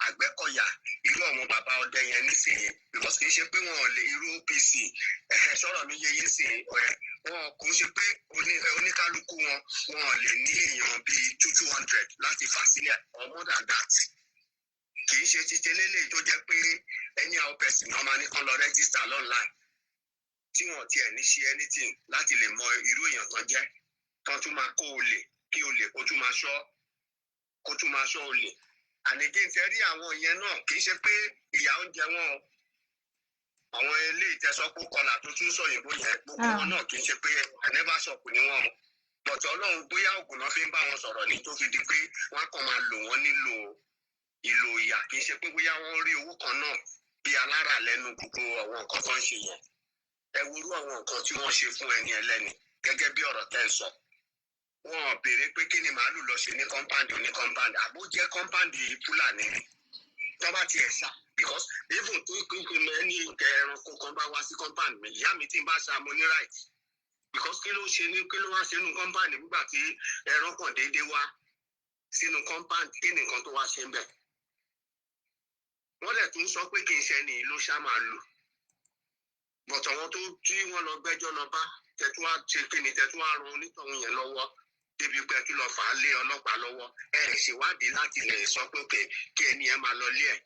Àgbẹ̀kọ̀yà, irú àwọn bàbá ọdẹ yẹn nísìnyí, because kì í ṣe pé wọn ò lè irú OPC. Sọ̀rọ̀ mi yé yín sìn? Wọn kò ṣe pé oníkálukú wọn, wọn ò lè ní èèyàn bíi two two hundred láti fà sílẹ̀ or more than that. Kì í ṣe títí eléyìí tó jẹ́ pé any how person náà máa ní kán lọ register online, tí wọn tiẹ̀ ní ṣe anything láti lè mọ irú èèyàn kan jẹ́, kan tún máa kó olè, kí olè kó tún máa ṣọ́ olè. And again, tẹ rí àwọn yẹn náà, kì í ṣe pé ìyà oúnjẹ wọn o. Àwọn ilé ìtẹsọpọ kọlà tó tún sọyìnbó yẹn, gbogbo wọn náà, kì í ṣe pé never shop ni wọn o. But Ọlọ́run, bóyá ògùn náà fi ń bá wọn sọ̀rọ̀ ní tó fi di pé wọ́n kàn máa lò wọ́n nílò ìlò ìyà. Kì í ṣe pé bóyá wọ́n rí owó kan náà bí alára lẹ́nu gbogbo àwọn nǹkan tó ń ṣe yẹn. Ẹ worú àwọn nǹkan tí wọ́n ṣe fún ẹni ẹlẹ́ni, gẹ́gẹ́ bí ọ̀rọ̀ tẹ́ ń sọ. Wọn ò béèrè pé kí ni màálù lọ ṣe ní compound ní compound, àbó jẹ́ compound Fúlàní ni tó bá tiẹ̀ ṣá, because even tó kúkú ẹni ẹranko kan bá wá sí compound mi, ìyá mi, tí ń bá ṣá, mo ní right, because kí ló ṣe ní, kí ló wá ṣe nínú compound nígbà tí ẹran kan déédéé wá sínú compound? Kí ni nǹkan tó wá ṣe ń bẹ̀? Wọ́n dẹ̀ tún sọ pé kì í ṣe ẹni ló ṣá máa lò, but àwọn tó tí wọ́n lọ gbẹ́jọ́ lọ bá tẹ̀tún wá ṣe kí ni, tẹ̀tún wá ran onítọ̀hún yẹn lọ́wọ́ débi pé kí lọ fà á lé ọlọ́pàá lọ́wọ́. Ẹ ṣèwádìí láti lè sọ pé òkè kí ẹni yẹn máa lọ lé ẹ̀,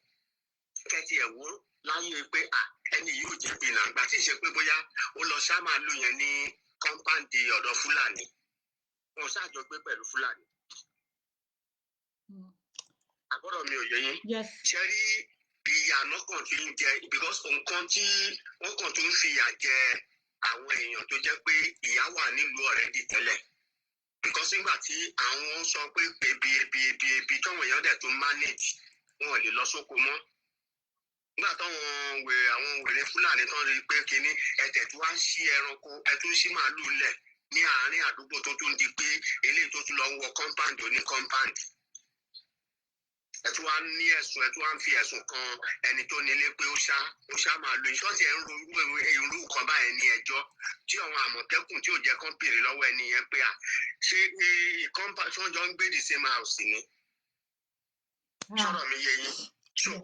kẹ́tì ẹ̀ wó láyé pé à ẹni yóò jẹ̀bi nàgbà tí ì ṣe pé bóyá ó lọ ṣá máa lò yẹn ní compound ọ̀dọ̀ Fúlàní, wọn ṣáàjọ gbé pẹ̀lú Fúlàní. Àbọ̀rọ̀ mi ò yé yín? Yes. Ṣe rí ìyà náà kàn fi ń jẹ, because nǹkan tí wọ́n kàn tó ń fìyà jẹ àwọn èèyàn tó jẹ́ pé ìyà wà nílùú already tẹ́lẹ̀, because nígbà tí àwọn ń sọ pé ebi, ebi, ebi, ebi, táwọn èèyàn dẹ̀ tó manage, wọn ò lè lọ sóko mọ́. Nígbà táwọn wèrè, àwọn wèrè Fúlàní tán rí i pé kínní ẹ̀tẹ̀ tí wọ́n á ń ṣí ẹranko, ẹ̀ tún ṣí màálù lẹ̀ ní àárín àdúgbò, tó tún di pé eléyìí tó tún lọ ń wọ compound oní compound, ẹ tún wá ní ẹ̀sùn, ẹ tún wá ń fi ẹ̀sùn kan ẹni tó nílé pé ó ṣá màálù. Ìṣọ́ọ̀tì ẹ̀ ń ro irú nǹkan báyẹn ní ẹjọ́ tí àwọn Àmọ̀tẹ́kùn tí ò jẹ́ kán béèrè lọ́wọ́ ẹni yẹn pé à ṣé compound tí wọ́n jọ ń gbé the same house ni? Sọ̀rọ̀ mi yé yín? So So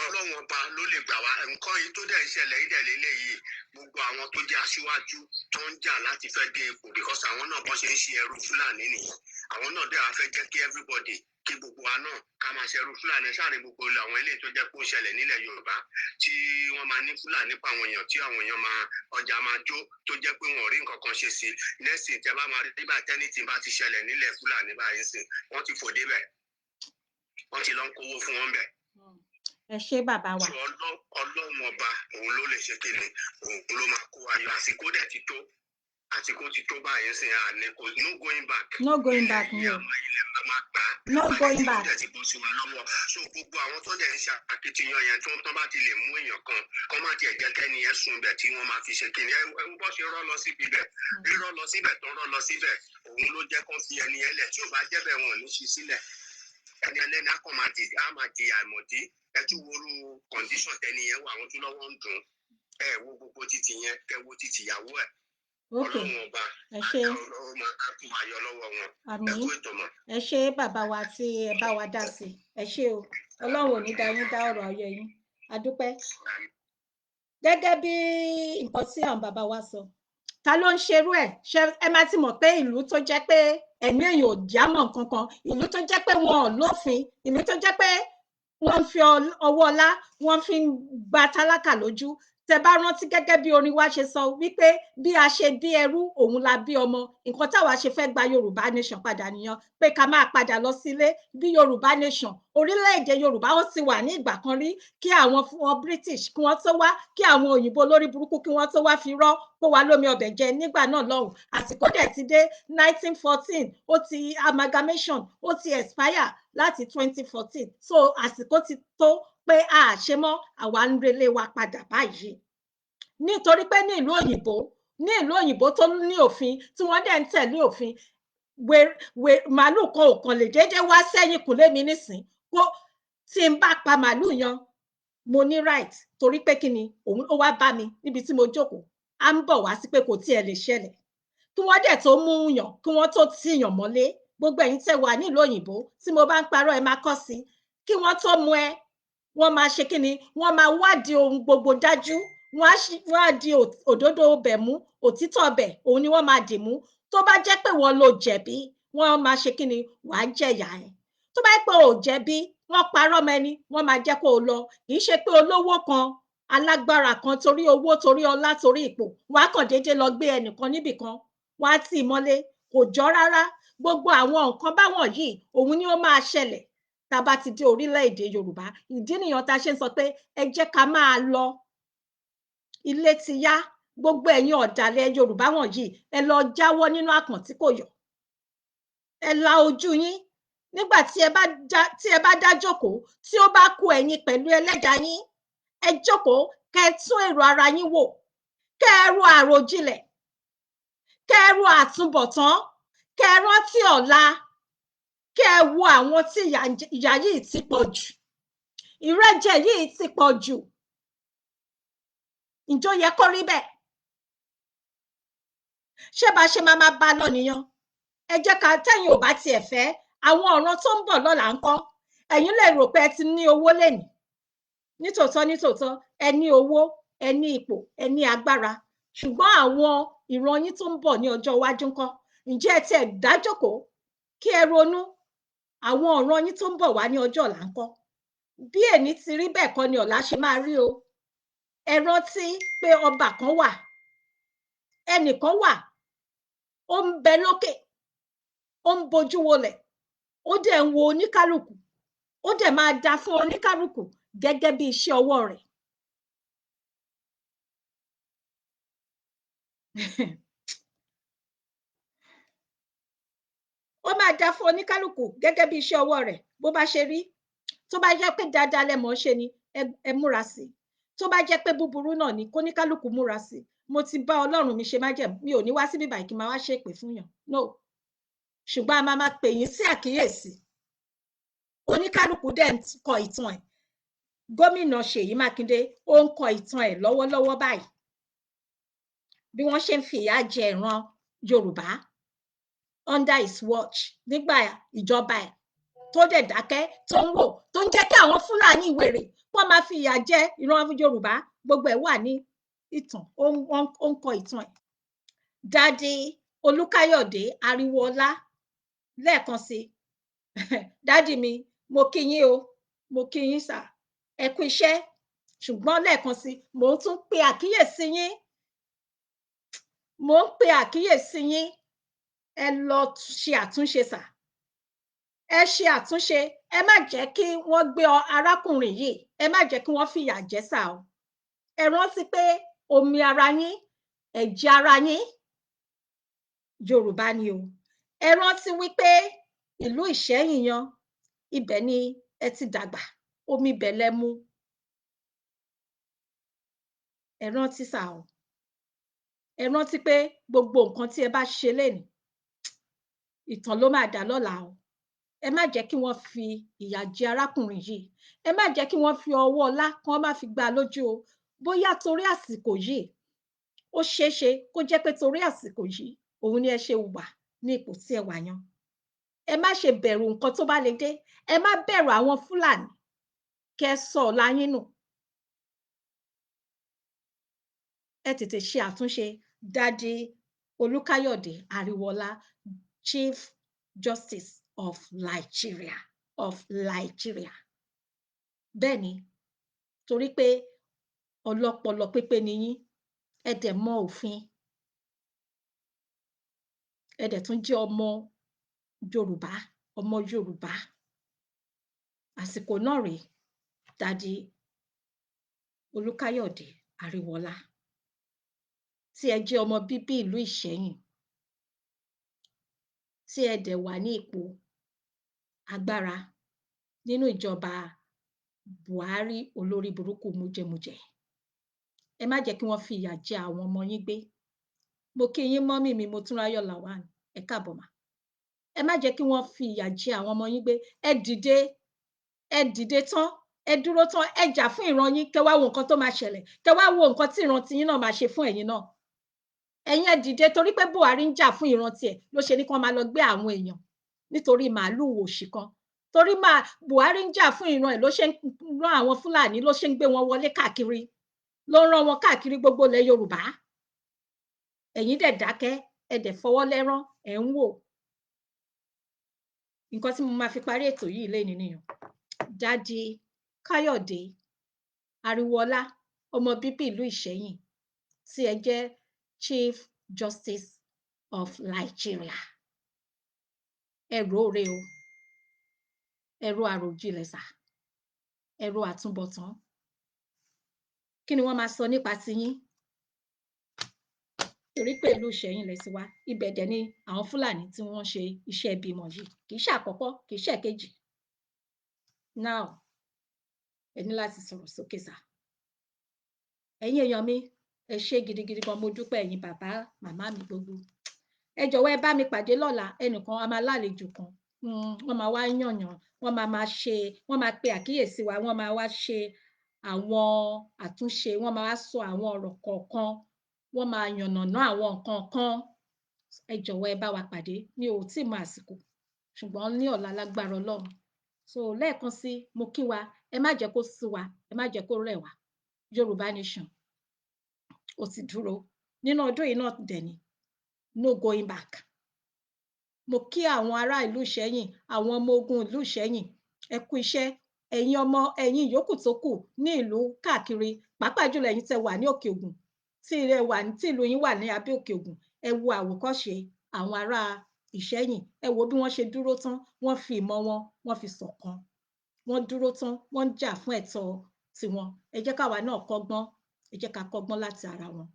Ọlọ́run Ọba ló lè gbà wá. Nǹkan yìí tó dẹ̀ ń ṣẹlẹ̀ yìí dẹ̀ lélẹ́yìí, gbogbo àwọn tó jẹ́ aṣíwájú tó ń jà láti fẹ́ dé ipò, because àwọn náà bọ́n ṣe ń ṣe ẹrú Fúlàní nìyẹn. Àwọn náà dẹ̀ wá fẹ́ jẹ́ kí everybody, kí gbogbo wa náà ká máa ṣe ẹrú Fúlàní sáré. Gbogbo àwọn eléyìí tó jẹ́ pé ó ṣẹlẹ̀ nílẹ̀ Yorùbá, tí wọ́n máa ní Fúlàní pa àwọn èèyàn, tí àwọn èèyàn máa ọjà máa jó, tó jẹ́ pé wọn ò rí nǹkan kan ṣe sí. Nẹ́sìn tẹ́ bá máa rí bá tẹ́nìtì bá ti ṣẹlẹ̀ nílẹ̀ Fúlàní báyìí sìn, wọ́n ti fò débẹ̀, wọ́n ti lọ ń kówó fún wọn bẹ̀. Ẹ ṣé, bàbá wa. So Ọlọ́run Ọba, òun ló lè ṣe kíni, òun ló máa kó ayọ̀. Àsìkò dẹ̀ ti tó, àsìkò ti tó báyìí sìn, àní kò no going back. No going back ni o. Ilẹ̀ máa gbà. No going back. Dẹ̀ ti bọ́ sí wa lọ́wọ́. So gbogbo àwọn tó dẹ̀ ń ṣe akitiyan yẹn, tó tán bá ti lè mú èèyàn kan, kọ́ má tiẹ̀ jẹ́ kẹ́ni yẹn sùn bẹ̀ tí wọ́n máa fi ṣe kíni. Ẹ wo bọ́ ṣe rọ́ lọ síbi bẹ̀, rírọ́ lọ síbẹ̀ tó rọ́ lọ síbẹ̀, òun ló jẹ́ kó fi ẹni yẹn lẹ̀. Tí ò bá jẹ́ bẹ́ẹ̀, wọn ò ní ṣí sílẹ̀. Ẹni ẹlẹ́ni á kàn máa di, á máa di àìmọ̀dí. Ẹ tún worú condition tẹni yẹn wà, àwọn tún lọ́wọ́ ń dùn. Ẹ wo gbogbo títì yẹn, kẹ wo títì ìyàwó ẹ. Ok. Ọlọ́run Ọba Ẹ ṣé. ó máa á kú ayọ̀ lọ́wọ́ wọn. Ẹ Àmín. kú ètò mọ̀. Ẹ ṣé, bàbá wa, tí ẹ bá wa dá sí. Ẹ ṣé o. Ọlọ́run ò ní dá yín dá ọ̀rọ̀ ayọ̀ yín. A dúpẹ́. Gẹ́gẹ́ bí nǹkan tí àwọn bàbá wa sọ, ta ló ń ṣerú ẹ̀? Ṣe ẹ máa ti mọ̀ pé ìlú tó jẹ́ pé ẹ̀mí èèyàn ò jámọ́ nǹkan kan, ìlú tó jẹ́ pé wọn ò lófin, ìlú tó jẹ́ pé wọ́n ń fi ọwọ́ ọlá, wọ́n fi ń gba tálákà lójú. Tẹ bá rántí, gẹ́gẹ́ bí orin wa ṣe sọ wípé bí a ṣe bí ẹrú, òun la bí ọmọ. Nǹkan táwa ṣe fẹ́ gba Yorùbá Nation padà nìyẹn, pé ká máa padà lọ sílé bí Yorùbá Nation. Orílẹ̀-èdè Yorùbá, ó ti wà ní ìgbà kan rí kí àwọn fún wọn British kí wọ́n tó wá, kí àwọn òyìnbó lórí burúkú kí wọ́n tó wá fi rọ́ kó wa lómi ọbẹ̀ jẹ nígbà náà lọ́hùn. Àsìkò dẹ̀ ti dé. 1914, ó ti amalgamation, ó ti expire láti 2014. So àsìkò ti tó pé a ṣe mọ́, àwa ń relé wa padà báyìí, nítorí pé ní ìlú òyìnbó tó ní òfin, tí wọ́n dẹ̀ ń tẹ̀lé òfin, màálù kan ò kàn lè déédéé wá sẹ́yìn kùlé mi nísìn kó tí n bá pa màálù yan, mo ní right, torí pé kí ni, òun ó wá bá mi níbi tí mo jókòó. À ń bọ̀ wá sí pé kò tiẹ̀ lè ṣẹlẹ̀ kí wọ́n dẹ̀ tó mú yàn, kí wọ́n tó tìyàn mọ́lé. Gbogbo ẹ̀yin tẹ́ wà nílùú òyìnbó, tí mo bá ń parọ́, ẹ máa kọ́ sí. Kí wọ́n tó mú ẹ, wọ́n máa ṣe kí ni, wọ́n máa wádìí ohun gbogbo dájú. Wọ́n á di òdodo ọbẹ̀ mú, òtítọ́ ọbẹ̀ òun ni wọ́n máa dì mú. Tó bá jẹ́ pé wọ́n ló jẹ̀bi, wọ́n máa ṣe kí ni, wàá jẹ̀yà ẹ̀. Tó bá jẹ́ pé ò jẹ̀bi, wọ́n parọ́ mọ́ ẹni, wọ́n máa jẹ́ kó o lọ. Kì í ṣe pé olówó kan, alágbára kan, torí owó, torí ọlá, torí ipò, wọ́n á kàn déédéé lọ gbé ẹnìkan níbì kan, wọ́n á tì í mọ́lé. Kò jọ rárá. Gbogbo àwọn nǹkan báwọn yìí, òun ni ó máa ṣẹlẹ̀ tá a bá ti dé orílẹ̀-èdè Yorùbá. Ìdí nìyẹn tá a ṣe ń sọ pé ẹ jẹ́ ká máa lọ, ilé ti yá. Gbogbo ẹ̀yin ọ̀dàlẹ̀ Yorùbá wọ̀nyí, ẹ lọ jáwọ́ nínú àpọ̀n tí kò yọ̀. Ẹ la ojú yín. Nígbà tí ẹ bá dá jókòó, tí ó bá kù ẹ̀yin pẹ̀lú ẹlẹ́dàá yín, ẹ jókòó, kẹ́ ẹ tún èrò ara yín wò, kẹ́ ẹ ro àròjinlẹ̀, kẹ́ ẹ ro àtúbọ̀tán, kẹ́ ẹ rántí ọ̀la, kẹ́ ẹ wo àwọn tí ìyà yìí ti pọ̀ jù, ìrẹ́jẹ yìí ti pọ̀ jù. Ǹjọ́ yẹ kó rí bẹ́ẹ̀? Ṣé bá ṣe máa máa bá lọ nìyẹn? Ẹ jẹ́ ká tẹ̀yin ò bá tiẹ̀ fẹ́, àwọn ọ̀ràn tó ń bọ̀ lọ́la ńkọ́? Ẹ̀yin lè rò pé ẹ ti ní owó lénìí. Nítòótọ́, nítòótọ́, ẹ ní owó, ẹ ní ipò, ẹ ní agbára, ṣùgbọ́n àwọn ìran yín tó ń bọ̀ ní ọjọ́ iwájú ńkọ́? Ǹjẹ́ ẹ tiẹ̀ dájókòó kí ẹ ronú àwọn ọ̀ràn yín tó ń bọ̀ wá ní ọjọ́ ọ̀la ńkọ́? Bí èní ti rí, bẹ́ẹ̀ kọ́ ni ọ̀la ṣe máa rí o. Ẹ rántí pé ọba kan wà, ẹnìkan wà, ó ń bẹ lókè, ó ń bojú wolẹ̀, ó dẹ̀ ń wo oníkálukú, ó dẹ̀ máa dá fún oníkálukú gẹ́gẹ́ bí iṣẹ́ ọwọ́ rẹ̀. Ó máa dá fún oníkálukú gẹ́gẹ́ bí iṣẹ́ ọwọ́ rẹ̀. Bó bá ṣe rí, tó bá jẹ́ pé dáadáa lẹ mọ̀ ọ́n ṣe ni, ẹ múra sí i. Tó bá jẹ́ pé búburú náà ni, kóníkálukú múra sí i. Mo ti bá Ọlọ́run mi ṣe májẹ̀mú, mi ò ní wá síbí báyìí kí n máa wá ṣèpè fún yàn, no. Ṣùgbọ́n a máa máa pè yín sí àkíyèsí. Oníkálukú dẹ̀ ń kọ ìtàn ẹ̀. Gómìnà Ṣèyí Mákindé, ó ń kọ ìtàn ẹ̀ lọ́wọ́lọ́wọ́ báyìí, bí wọ́n ṣe ń fi ìyà jẹ ìran Yorùbá under his watch nígbà ìjọba ẹ̀. Tó dẹ̀ dákẹ́, tó ń wò, tó ń jẹ́ kí àwọn Fúlàní wèrè wọ́n máa fi ìyà jẹ ìran Yorùbá. Gbogbo ẹ̀ wà ní ìtàn, ó ń kọ ìtàn ẹ̀. Daddy Olúkáyọ̀dé Ariwoọlá, lẹ́ẹ̀kan sí, daddy mi, mo kí yín o, mo kí yín sà, ẹ kú iṣẹ́. Ṣùgbọ́n lẹ́ẹ̀kan sí, mò ń tún pe àkíyèsí yín, mò ń pe àkíyèsí yín, ẹ lọ ṣe àtúnṣe sà, ẹ ṣe àtúnṣe. Ẹ má jẹ́ kí wọ́n gbé arákùnrin yìí, ẹ má jẹ́ kí wọ́n fìyà jẹ sà o. Ẹ rántí pé omi ara yín, ẹ̀jẹ̀ ara yín, Yorùbá ni o. Ẹ rántí wípé ìlú Ìṣẹ́yìn yan, ibẹ̀ ni ẹ ti dàgbà, omi ibẹ̀ lẹ mu. Ẹ rántí sà o. Ẹ rántí pé gbogbo nǹkan tí ẹ bá ṣe lénìí, ìtàn ló máa dà lọ́la o. Ẹ má jẹ́ kí wọ́n fi ìyà jẹ arákùnrin yìí, ẹ má jẹ́ kí wọ́n fi ọwọ́ ọlá kí wọ́n má fi gbá lójú o. Bóyá torí àsìkò yìí, ó ṣeé ṣe kó jẹ́ pé torí àsìkò yìí òun ni ẹ ṣe wà ní ipò tí ẹ wà yan. Ẹ má ṣe bẹ̀rù nǹkan tó bá lè dé, ẹ má bẹ̀rù àwọn Fúlàní kẹ́ sọ ọ̀la yín nù. Ẹ tètè ṣe àtúnṣe. Daddy Olúkáyọ̀dé Ariwoọlá, Chief Justice of Nigeria, of Nigeria. Bẹ́ẹ̀ ni, torí pé ọlọ́pọlọ pípé ni yín, ẹ dẹ̀ mọ òfin, ẹ dẹ̀ tún jẹ́ ọmọ Yorùbá, ọmọ Yorùbá. Àsìkò náà rèé, Daddy Olúkáyọ̀dé Ariwoọlá, tí ẹ jẹ́ ọmọ bíbí ìlú Ìṣẹ́yìn, tí ẹ dẹ̀ wà ní ipò agbára nínú ìjọba Buhari olórí burúkú mujẹmujẹ. Ẹ má jẹ́ kí wọ́n fi ìyà jẹ àwọn ọmọ yín gbé. Mo kí yín mọ́mì mi, Motúnráyọ̀ Làwán, ẹ káàbọ̀ mà. Ẹ má jẹ́ kí wọ́n fi ìyà jẹ àwọn ọmọ yín gbé. Ẹ dìde, ẹ dìde tán, ẹ dúró tán, ẹ jà fún ìran yín, kẹ́ wá wo nǹkan tó máa ṣẹlẹ̀, kẹ́ wá wo nǹkan tí ìran tiyín náà máa ṣe fún ẹ̀yin náà. Ẹ̀yin ẹ dìde, torí pé Buhari ń jà fún ìran tiẹ̀ ló ṣe ní kí wọ́n máa lọ gbé àwọn èèyàn nítorí màálùú òṣì kan. Torí Buhari ń jà fún ìran ẹ̀ ló ṣe ń rán àwọn Fúlàní, ló ṣe ń gbé wọn wọlé káàkiri, ló ń rán wọn káàkiri gbogbo ilẹ̀ Yorùbá. Ẹ̀yin dẹ̀ dákẹ́, ẹ dẹ̀ fọwọ́ lẹ́rán, ẹ̀ ń wò. Nǹkan tí mo máa fi parí ètò yìí lénìí nìyẹn. Daddy Káyọ̀dé Ariwoọlá, ọmọ bíbí ìlú Ìṣẹ́yìn, tí ẹ jẹ́ Chief Justice of Nigeria. Ẹ róore o, ẹ ro àròjinlẹ̀ sà, ẹ ro àtúbọ̀tán. Kí ni wọ́n máa sọ nípa tiyín? Torí pé ìlú Ìṣẹ́yìn lẹ ti wá, ibẹ̀ dẹ̀ ni àwọn Fúlàní tí wọ́n ṣe iṣẹ́ ibi wọ̀nyí. Kì í ṣe àkọ́kọ́, kì í ṣe ẹ̀kejì. Now, ẹ ní láti sọ̀rọ̀ sókè sà. Ẹ̀yin èèyàn mi, ẹ ṣé gidigidi gan, mo dúpẹ́ ẹ̀yin bàbá màmá mi gbogbo. Ẹ jọ̀wọ́ ẹ bá mi pàdé lọ́la, ẹnìkan a máa lálejò kan, wọ́n máa wá yànyàn, wọ́n máa ṣe, wọ́n máa pe àkíyèsí wa, wọ́n máa wá ṣe àwọn àtúnṣe, wọ́n máa wá sọ àwọn ọ̀rọ̀ kọ̀ọ̀kan, wọ́n máa yànnàná àwọn nǹkan kan. Ẹ jọ̀wọ́ ẹ bá wa pàdé, mi ò tíì mọ àsìkò, ṣùgbọ́n ní ọ̀la lágbára Ọlọ́run. So lẹ́ẹ̀kan sí, mo kí wa, ẹ má jẹ́ kó sú wa, ẹ má jẹ́ kó rẹ̀ wá. Yorùbá Nation ó ti dúró nínú ọdún yìí náà dẹ̀ ni, no going back. Mo kí àwọn ará ìlú Ìṣẹ́yìn, àwọn ọmọ ogun ìlú Ìṣẹ́yìn, ẹ kú iṣẹ́. Ẹ̀yin ọmọ, ẹ̀yin yòókù tó kù ní ìlú káàkiri, pàápàá jùlọ ẹ̀yin tẹ́ wà ní Òkè Ògùn, tí ilẹ̀ wà, tí ìlú yín wà ní abẹ́ Òkè Ògùn, ẹ wo àwòkọ́ṣe àwọn ará Ìṣẹ́yìn, ẹ wo bí wọ́n ṣe dúró tán, wọ́n fi ìmọ̀ wọn, wọ́n fi ṣọ̀kan, wọ́n dúró tán, wọ́n ń jà fún ẹ̀tọ́ tiwọn. Ẹ jẹ́ káwa náà kọ́gbọ́n, ẹ jẹ́ ká kọ́gbọ́n láti ara wọn.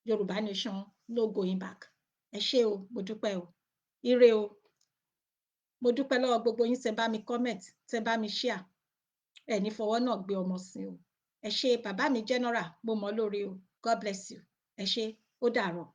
Yorùbá Nation, no going back. Ẹ ṣé o, mo dúpẹ́ o, ire o. Mo dúpẹ́ lọ́wọ́ gbogbo yín tẹ́ bá mi comment, tẹ́ bá mi share. Ẹ ní fọwọ́ náà gbé ọmọ sí o. Ẹ ṣé bàbá mi general, mo mọ̀ lórí o. God bless you. Ẹ ṣé, ó dàárọ̀.